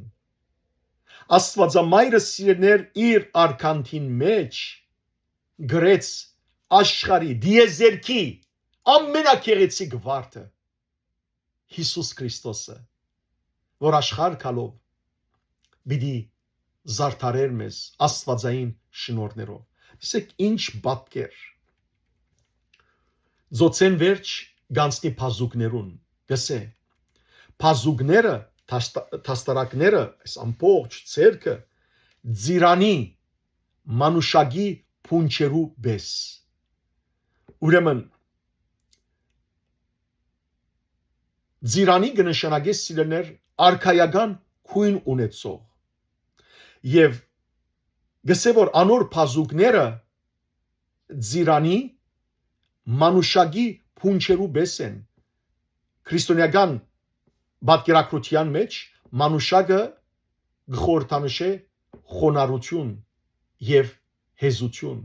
Աստուածամայրը, սիրելիներ, իր արքանթին մէջ գրեց աշխարհի, դիեզերքի ամենագեղեցիկ վարդը, Յիսուս Քրիստոսը, որ աշխարհ գալով պիտի զարդարէր մեզ աստուածային շնորհներով։ Տեսեք ինչ պատկեր։ Ծոցէն վերջ կ'անցնի բազուկներուն, կ'ըսէ. բազուկները, դաստա-, դաստարակները, այս ամբողջ ձեռքը, ծիրանի մանուշակի փունջերու պէս։ Ուրեմն, ծիրանի կը նշանակէ, սիրելիներ, արքայական գոյն ունեցող։ Եւ կ'ըսէ, որ անոր բազուկները ծիրանի մանուշակի փունջերու պէս են։ Քրիստոնեական պատկերագրութեան մէջ մանուշակը կը խորհրդանշէ խոնարհութիւն եւ հեզութիւն։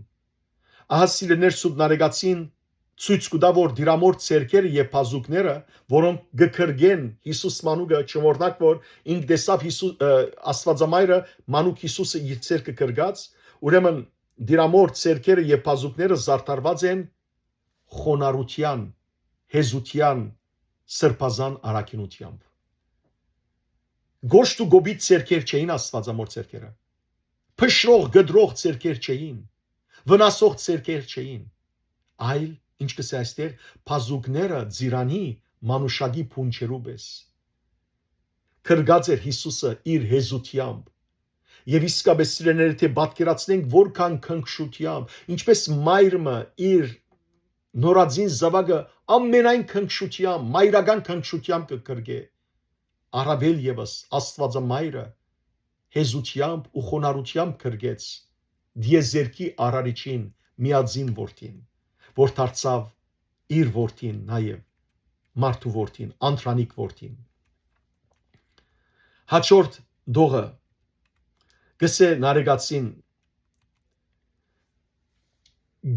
Ահա, սիրելիներ, Սուրբ Նարեկացին ցոյց կու տայ, որ Տիրամօր ձեռքերը եւ բազուկները, որոնք կը կրկեն Յիսուս մանուկը, չմոռնաք, որ ինք տեսաւ Յիսու-, ը, Աստուածամայրը մանուկ Յիսուսը իր ձեռքը կրկած, ուրեմն Տիրամօր ձեռքերը եւ բազուկները զարդարուած են խոնարհութեան, հեզութեան, սրբազան առաքինութեամբ։ Գոշտ ու գոպիտ ձեռքեր չէին Աստուածամօր ձեռքերը։ Փշրող, կտրող ձեռքեր չէին, վնասող ձեռքեր չէին, այլ, ինչ կ'ըսէ այստեղ, բազուկները ծիրանի մանուշակի փունջերու պէս։ Կրկած էր Յիսուսը իր հեզութեամբ։ Եւ իսկապէս, սիրելիներ, թէ պատկերացնենք, որքան քնքշութեամբ, ինչպէս մայր մը իր նորածին զաւակը ամենայն քնքշութեամբ, մայրական քնքշութեամբ կը կրկէ, առաւել եւս Աստուածամայրը հեզութեամբ ու խոնարհութեամբ կրկեց տիեզերքի Արարիչին, միածին որդին, որ դարձաւ իր որդին նաեւ, մարդու որդին, անդրանիկ որդին։ Հաջորդ դողը, կ'ըսէ Նարեկացին,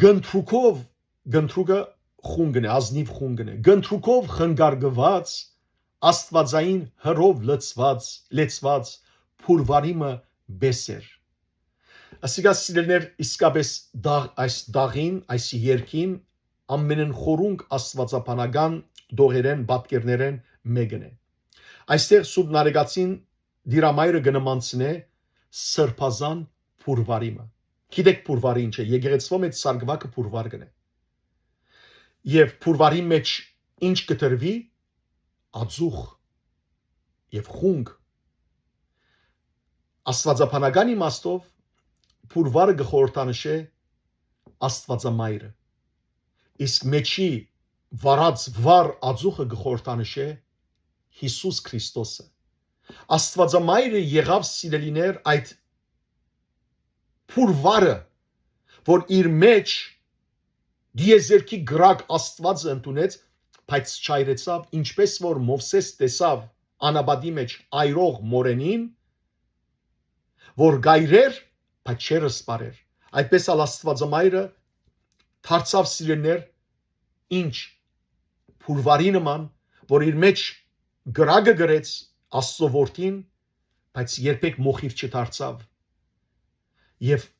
կնթրուքով, կնթրուքը խունկն է, ազնիվ խունկն է, կնթրուքով խնկարկուած աստուածային հրով լեցուած, լեցուած փուրվարի մը պէս էր։ Ասիկա, սիրելիներ, իսկապէս դաղ-, այս դաղին, այս երկին ամենէն խորունկ աստուածաբանական դողերէն, պատկերներէն մէկն է։ Այստեղ Սուրբ Նարեկացին Տիրամայրը կը նմանցնէ սրբազան փուրվարի մը։ Գիտեք փուրվարը ինչ է, եկեղեցւոյ մէջ սարկուակը փուրվար կ'ընէ։ Եւ փուրվարի մէջ ինչ կը տրուի, ածուխ եւ խունկ։ Աստուածաբանական իմաստով փուրվարը կը խորհրդանշէ Աստուածամայրը, իսկ մէջի վառած վառ ածուխը կը խորհրդանշէ Յիսուս Քրիստոսը։ Աստուածամայրը եղաւ, սիրելիներ, այդ փուրվարը, որ իր մէջ դիեզերքի կրակ Աստուածը ընդունեց, բայց չայրեցաւ, ինչպէս որ Մովսէս տեսաւ անապատի մէջ այրող մորենին, որ կ'այրէր, բայց չէր սպառեր։ Այդպէս ալ Աստուածամայրը դարձաւ, սիրելիներ, ինչ, փուրվարի նման, որ իր մէջ կրակը կրեց Աստուծոյ որդին, բայց երբեք մոխիր չդարձաւ։ Եւ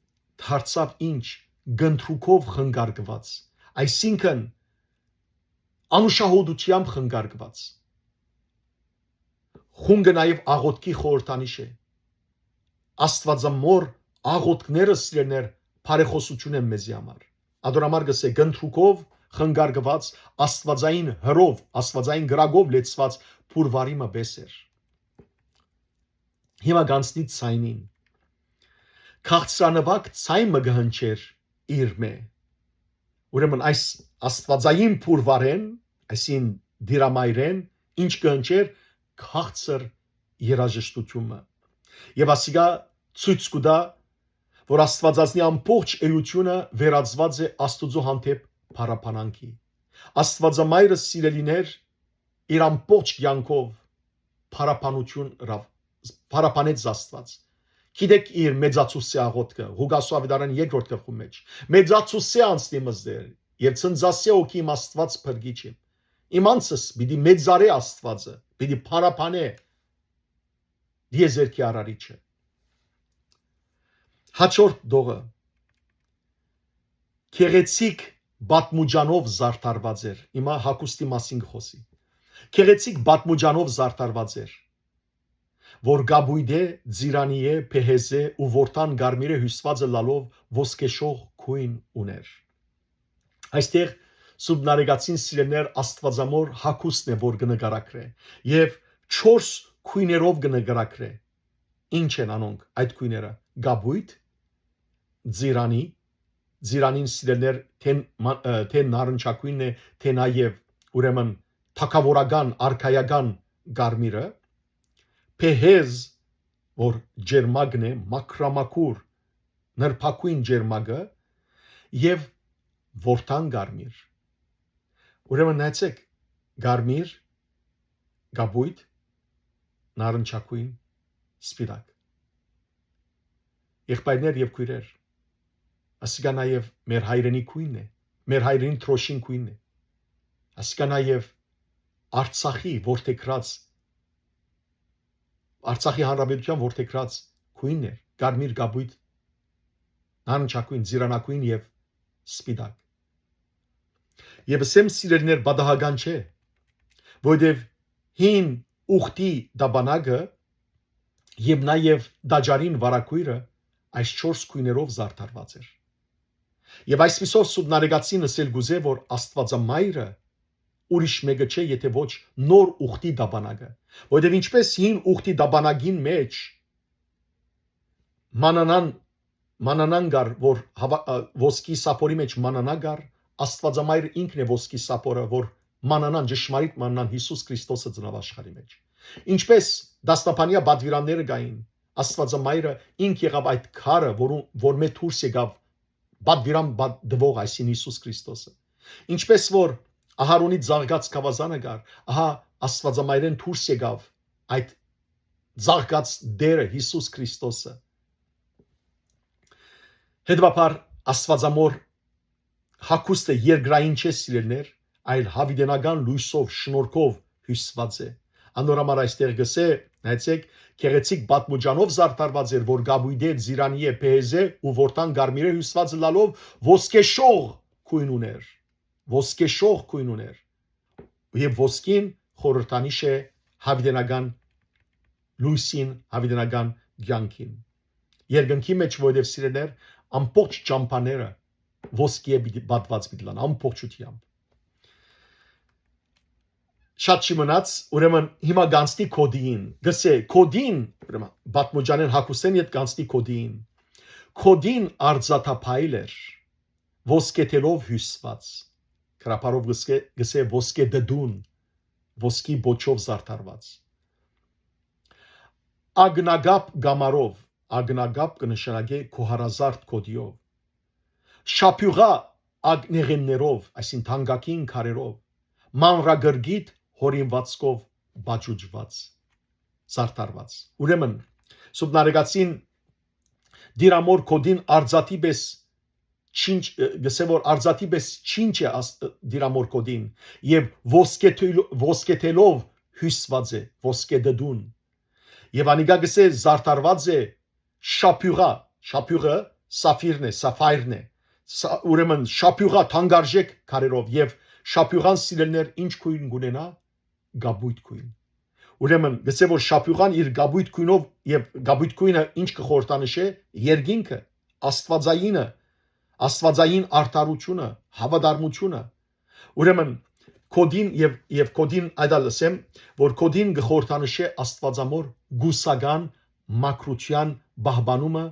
դարձաւ ինչ, կնթրուքով խնկարկուած, այսինքն անուշահոտութեամբ խնկարկուած։ Խունկը նաեւ աղօթքի խորհրդանիշ է։ Աստուածամօր աղօթքները, սիրելիներ, բարեխօսութիւն են մեզի համար։ Ատոր համար կ'ըսէ, կնթրուքով խնկարկուած, աստուածային հրով, աստուածային կրակով լեցուած փուրվարի մը պէս էր։ Հիմա կ'անցնի ձայնին։ Քաղցրանուակ ձայն մը կը հնչէր իրմէ։ Ուրեմն այս աստուածային փուրվարէն, այսին Տիրամայրէն, ինչ կը հնչէր, քաղցր երաժշտութիւն մը։ Եւ ասիկա ցոյց կու տայ, որ Աստուածածնի ամբողջ էութիւնը վերածուած է Աստուծոյ հանդէպ փառաբանանքի։ Աստուածամայրը, սիրելիներ, իր ամբողջ կեանքով փառաբանութիւն ըրաւ, փառաբանեց Աստուած։ Գիտեք իր մեծացուցեալ աղօթքը, Ղուկասու աւետարան երկրորդ գլխու մէջ։ Մեծացուցեալ անցնի մզդեր եւ ցնծասէ հոգի իմ Աստուած փրկիչ իմ։ Իմ անձս պիտի մեծարէ Աստուածը, պիտի փառաբանէ դիեզերքի Արարիչը։ Հաջորդ դողը գեղեցիկ պատմուճանով զարդարված էր։ Հիմա հագուստի մասին կը խօսի։ Գեղեցիկ պատմուճանով զարդարված էր, որ կապոյտէ, ծիրանիէ, փեհեզէ ու որդան կարմիրէ հիւսված ըլլալով ոսկեշող գոյն ունէր։ Այստեղ Սուրբ Նարեկացին, սիրելիներ, Աստուածամօր հագուստն է, որ կը նկարագրէ, եւ չորս գոյներով կը նկարագրէ։ Ինչ են անոնք այդ գոյները։ Կապոյտ, ծիրանի, ծիրանին, սիրելիներ, թէ մա-, ը, թէ նարնջագոյնն է, թէ նաեւ, ուրեմն, թագաւորական, արքայական կարմիրը, փեհեզ, որ ջերմագն է, մաքրամաքուր, նրբագոյն ջերմագը, եւ որդան կարմիր։ Ուրեմն նայեցեք, կարմիր, կապոյտ, նարնջագոյն, սպիտակ։ Եղբայրներ եւ քոյրեր, ասիկա նաեւ մեր հայրենի գոյնն է, մեր հայրենի դրոշին գոյնն է։ Ասիկա նաեւ Արցախի որդեգրած, Արցախի հանրապետութեան որդեգրած գոյնն էր, կարմիր կապոյտ, նարնջագոյն, ծիրանագոյն եւ սպիտակ։ Եւ ըսեմ, սիրելիներ, պատահական չէ, որովհետեւ հին ուխտի տապանակը եւ նաեւ տաճարին վարագոյրը այս չորս գոյներով զարդարուած էր։ Եւ այսպիսով Սուրբ Նարեկացին ըսել կուզէ, որ Աստուածամայրը ուրիշ մէկը չէ, եթէ ոչ նոր ուխտի տապանակը, որովհետեւ ինչպէս հին ուխտի տապանակին մէջ մանանան, մանանան կար, որ հաვა-, ը, ոսկի սափորի մէջ մանանա կար, Աստուածամայրը ինքն է ոսկի սափորը, որ մանանան, ճշմարիտ մանանան Յիսուս Քրիստոսը ծնաւ աշխարհի մէջ։ Ինչպէս դասնապանեայ պատուիրանները կային, Աստուածամայրը ինք եղաւ այդ քարը, որու-, որ մէ դուրս եկաւ պատուիրան բա-, տուող այսին Յիսուս Քրիստոսը։ Ինչպէս որ Ահարոնի ծաղկած գաւազանը կար, ահա Աստուածամայրէն դուրս եկաւ այդ ծաղկած Տէրը Յիսուս Քրիստոսը։ Հետեւաբար Աստուածամոր հագուստը երկրային չէ, սիրելիներ, այլ յաւիտենական լոյսով, շնորհքով հիւսուած է։ Անոր համար այստեղ կ'ըսէ, նայեցէք, գեղեցիկ պատմուճանով զարդարուած էր, որ կապոյտէ, ծիրանի է, բեհեզէ ու որդան կարմիրէ հիւսուած ըլլալով ոսկեշող գոյն ունէր, ոսկեշող գոյն ունէր։ Եւ ոսկին խորհրդանիշ է յաւիտենական լոյսին, յաւիտենական կեանքին։ Երկնքի մէջ, որովհետեւ, սիրելիներ, ամբողջ ճամբաները ոսկիէ պիտի պատուած պիտի լան, ամբողջութեամբ։ Շատ չի մնաց, ուրեմն հիմա կանցնի Քոդիին։ Գսե, Քոդին, ուրեմն պատմուճանէն հագուստէն յետ կանցնի Քոդիին։ Քոդին արծաթափայլ էր, ոսկեթելով հիւսուած։ Գրաբարով գսե, գսե ոսկեդդուն, ոսկի պոչով զարդարուած։ Ագնակապ կամարով, ագնակապ կը նշանակէ գոհարազարդ Քոդիով, շապիւղայ ագնեղեններով, այսինքն՝ թանկագին քարերով, մանրակրկիտ յորինուածքով պաճուճուած, զարդարուած։ Ուրեմն, Սուրբ Նարեկացին Տիրամոր Քոդին արծաթի պէս չինչ, ը, գսէ որ արծաթի պէս չինչ է աս-, Տիրամոր Քոդին, եւ ոսկեթոյլ-, ոսկեթելով հիւսուած է, ոսկեդդուն։ Եւ անիկա գսէ զարդարուած է շապիւղայ, շապիւղը սաֆիրն է, սաֆայրն է, սա-, ուրեմն շապիւղայ թանկարժեք քարերով, եւ շապիւղան, սիրելիներ, ինչ գոյն կունենայ, կապոյտ գոյն։ Ուրեմն, գսէ որ շապիւղան իր կապոյտ գոյնով, եւ կապոյտ գոյնը ինչ կը խորհրդանշէ, երկինքը, աստուածայինը, աստուածային արդարութիւնը, հաւատարմութիւնը։ Ուրեմն, Քոդին եւ, եւ Քոդին, այդ ալ ըսեմ, որ Քոդին կը խորհրդանշէ Աստուածամոր կուսական մաքրութեան պահպանումը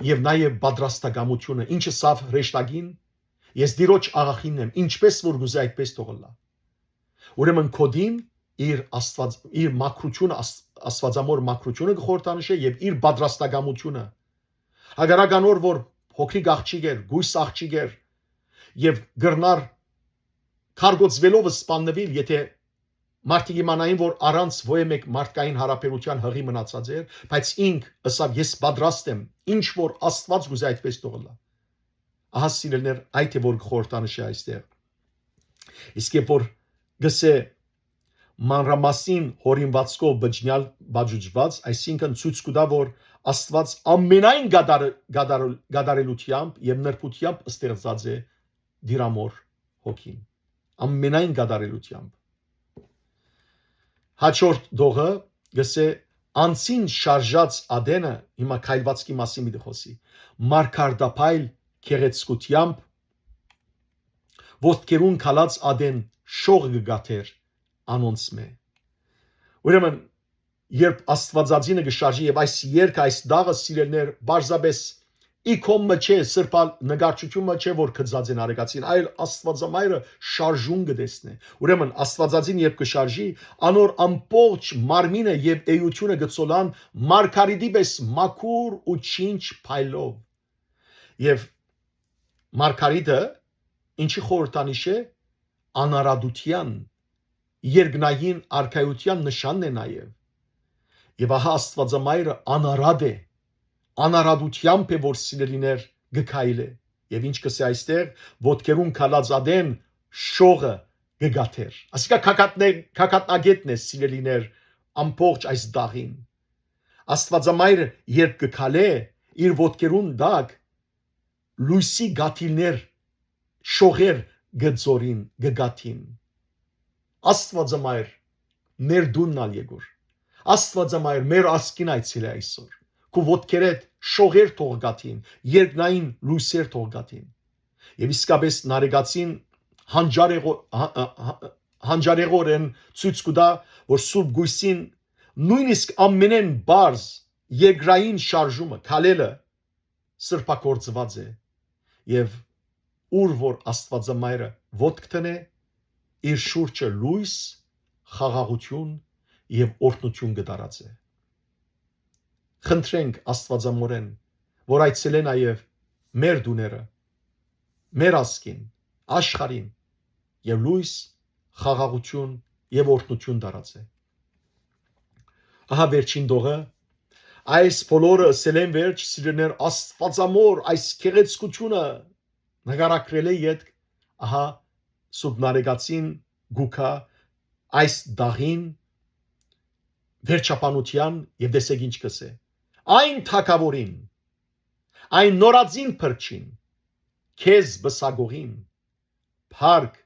եւ նաեւ պատրաստակամութիւնը, ինչը սաւ հրեշտակին, ես Տիրոջ աղախինն եմ, ինչպէս որ կ'ուզէ, այդպէս թող ըլլայ։ Ուրեմն Քոդին իր Աստուած, իր մաքրութիւնը, Ast-, Աստուածամոր մաքրութիւնը կը խորհրդանշէ եւ իր պատրաստակամութիւնը։ Հակառակ անոր, որ փոքրիկ աղջիկ էր, կոյս աղջիկ էր, եւ կրնար քարկոծուելով սպաննուիլ, եթէ մարդիկ իմանային, որ առանց ոյե մէկ մարդկային յարաբերութեան յղի մնացած էր, բայց ինք ըսաւ. «Ես պատրաստ եմ, ինչ որ Աստուած կ'ուզէ, այդպէս թող ըլլայ»։ Ահա, սիրելիներ, այդ է, որ կը խորհրդանշէ այստեղ։ Իսկ երբ որ գսէ մանրամասին յորինուածքով բջնյալ բաճուճված, այսինքն՝ ցոյց կու տայ, որ Աստուած ամենայն կատար-, կատար-, կատարելութեամբ եւ նրբութեամբ ստեղծած է Տիրամոր հոգին, ամենայն կատարելութեամբ։ Հաջորդ դողը գսէ անցին շարժած ատենը, հիմա քայլվածքի մասին պիտի խօսի, մարգարտափայլ գեղեցկութեամբ ոտքերուն քալած ատեն շող կը կաթէր անոնցմէ։ Ուրեմն, երբ Աստուածածինը կը շարժի, եւ այս երգը, այս դաղը, սիրելիներ, պարզապէս իկոն մը չէ, սրբալ նկարչութիւն մը չէ, որ գծած են Նարեկացին, այլ Աստուածամայրը շարժուն կը տեսնէ։ Ուրեմն, Աստուածածին երբ կը շարժի, անոր ամբողջ մարմինը եւ էութիւնը կը ցոլան մարգարիտի պէս մաքուր ու չինչ փայլով։ Եւ մարգարիտը ինչի խորհրդանիշ է? Անարատութեան, երկնային արքայութեան նշանն է նաեւ։ Եւ ահա Աստուածամայրը անարատ է, անարատութեամբ է, որ, սիրելիներ, կը քայլէ Եւ ինչ կ'ըսէ այստեղ, ոտքերուն քալած ատեն շողը կը գաթէր։ Ասիկա քակատնե-, քակատնագետն է, սիրելիներ, ամբողջ այս դաղին։ Աստուածամայրը երբ կը քալէ, իր ոտքերուն տակ լոյսի գաթիլներ, շողեր կը ձորին, կը գաթին։ Աստուածամայր, մեր տունն ալ եկուր։ Աստուածամայր, մեր ազգին այցելէ այսօր։ Քու ոտքերէդ շողեր թող գաթին, երկնային լոյսեր թող գաթին։ Եւ իսկապես Նարեկացին հանճարեղո-, հա-, հա-, հա-, հանճարեղորեն ցոյց կու տայ, որ Սուրբ Կոյսին նոյնիսկ ամենէն պարզ երկրային շարժումը, քալելը սրբագործուած է, եւ ուր որ Աստուածամայրը ոտք դնէ, իր շուրջը լոյս, խաղաղութիւն եւ օրհնութիւն կը տարածէ։ Խնդրենք Աստուածամորեն, որ այցելէ նաեւ մեր տուները, մեր ազգին, աշխարհին, եւ լոյս, խաղաղութիւն եւ օրհնութիւն տարածէ։ Ահա վերջին տողը, այս բոլորը ըսելէն վերջ, սիրելիներ, Աստուածամոր այս գեղեցկութիւնը նկարագրելէ ետք, ահա Սուրբ Նարեկացին գուքա այս դաղին վերջաբանութեան եւ տեսեք ինչ կ'ըսէ. «Այն թագաւորին, այն նորածին փրկչին, քեզ պսակողին, փառք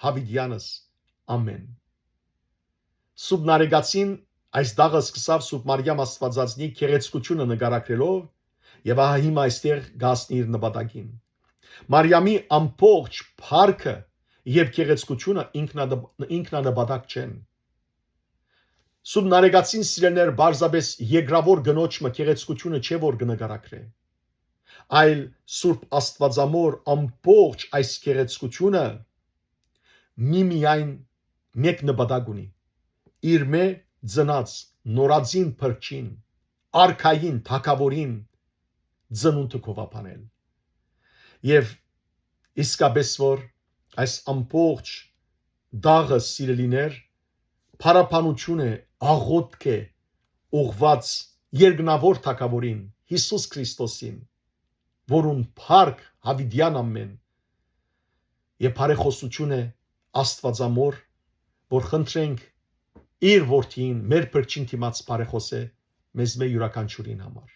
յաւիտեանս, ամէն»։ Սուրբ Նարեկացին այս դաղը սկսաւ Սուրբ Մարիամ Աստուածածնի գեղեցկութիւնը նկարագրելով, եւ ահա հիմա այստեղ կ'հասնի իր նպատակին։ Մարիամի ամբողջ փառքը եւ գեղեցկութիւնը ինքնանպ-, ինքնանպատակ չեն։ Սուրբ Նարեկացին, սիրելիներ, պարզապէս երկրաւոր կնոջ մը գեղեցկութիւնը չէ, որ կը նկարագրէ, այլ Սուրբ Աստուածամոր ամբողջ այս գեղեցկութիւնը միմիայն մէկ նպատակ ունի. իրմէ ծնած նորածին փրկչին, արքային, թագաւորին ծնունդը գովաբանել։ Եւ իսկապես որ այս ամբողջ դաղը, սիրելիներ, փառաբանութիւն է, աղօթք է ուղղուած երկնաւոր թագաւորին, Յիսուս Քրիստոսին, որուն փառք յաւիտեան ամէն, եւ բարեխօսութիւն է Աստուածամոր, որ խնդրենք իր որդին, մեր փրկչին դիմաց բարեխօսէ մեզմէ իւրաքանչիւրին համար։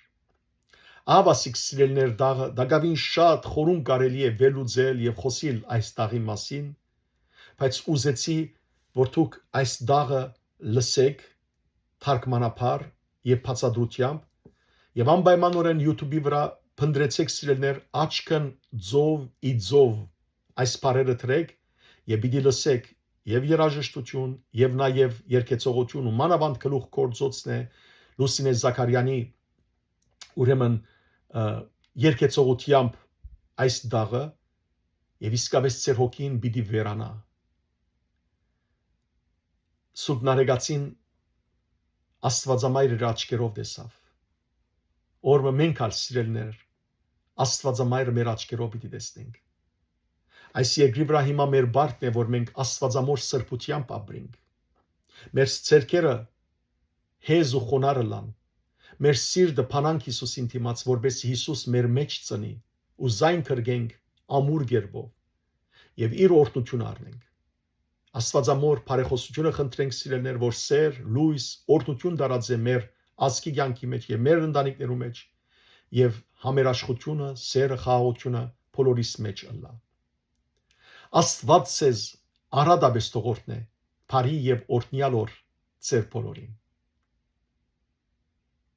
Ահա, ասիկ, սիրելիներ, դաղը տակաւին շատ խորուն կարելի է վերլուծել եւ խօսիլ այս դաղի մասին, բայց ուզեցի, որ դուք այս դաղը լսեք թարգմանաբար եւ բացատրութեամբ, եւ անպայմանօրէն YouTube-ի վրայ փնտռեցէք, սիրելիներ, աչքն ձով ի ձով այս բառերը դրեք եւ պիտի լսեք եւ երաժշտություն, եւ նաեւ երգեցողություն, ու մանաւանդ գլուխ գործոցն է Լուսինե Զաքարեանի, ուրեմն, ը, երգեցողութեամբ այս դաղը, եւ իսկապես ձեր հոգին պիտի վերանայ։ Սուրբ Նարեկացին Աստուածամայրը իր աչքերով տեսաւ։ Օրը մենք ալ, սիրելիներ, Աստուածամայրը մեր աչքերով պիտի տեսնենք։ Այս երկրի վրայ հիմա մեր պարտքն է, որ մենք Աստուածամոր սրբութեամբ ապրենք։ Մեր ձեռքերը հեզ ու խոնար ըլլան։ Մեր սիրտը բանանք Յիսուսին դիմաց, որպեսզի Յիսուս մեր մեջ ծնի ու զայն կրկենք ամուր կերպով եւ իր օրհնությունը առնենք։ Աստուածամոր բարեխօսությունը խնդրենք, սիրելիներ, որ սեր, լոյս, օրհնություն տարածէ մեր ազգի կյանքի մեջ եւ մեր ընտանիքներու մեջ, եւ համերաշխությունը, սերը, խաղաղությունը բոլորիս մեջ ըլլայ։ Աստուած ձեզ առատապէս թող օրհնէ, բարի եւ օրհնեալ օր ձեր բոլորին։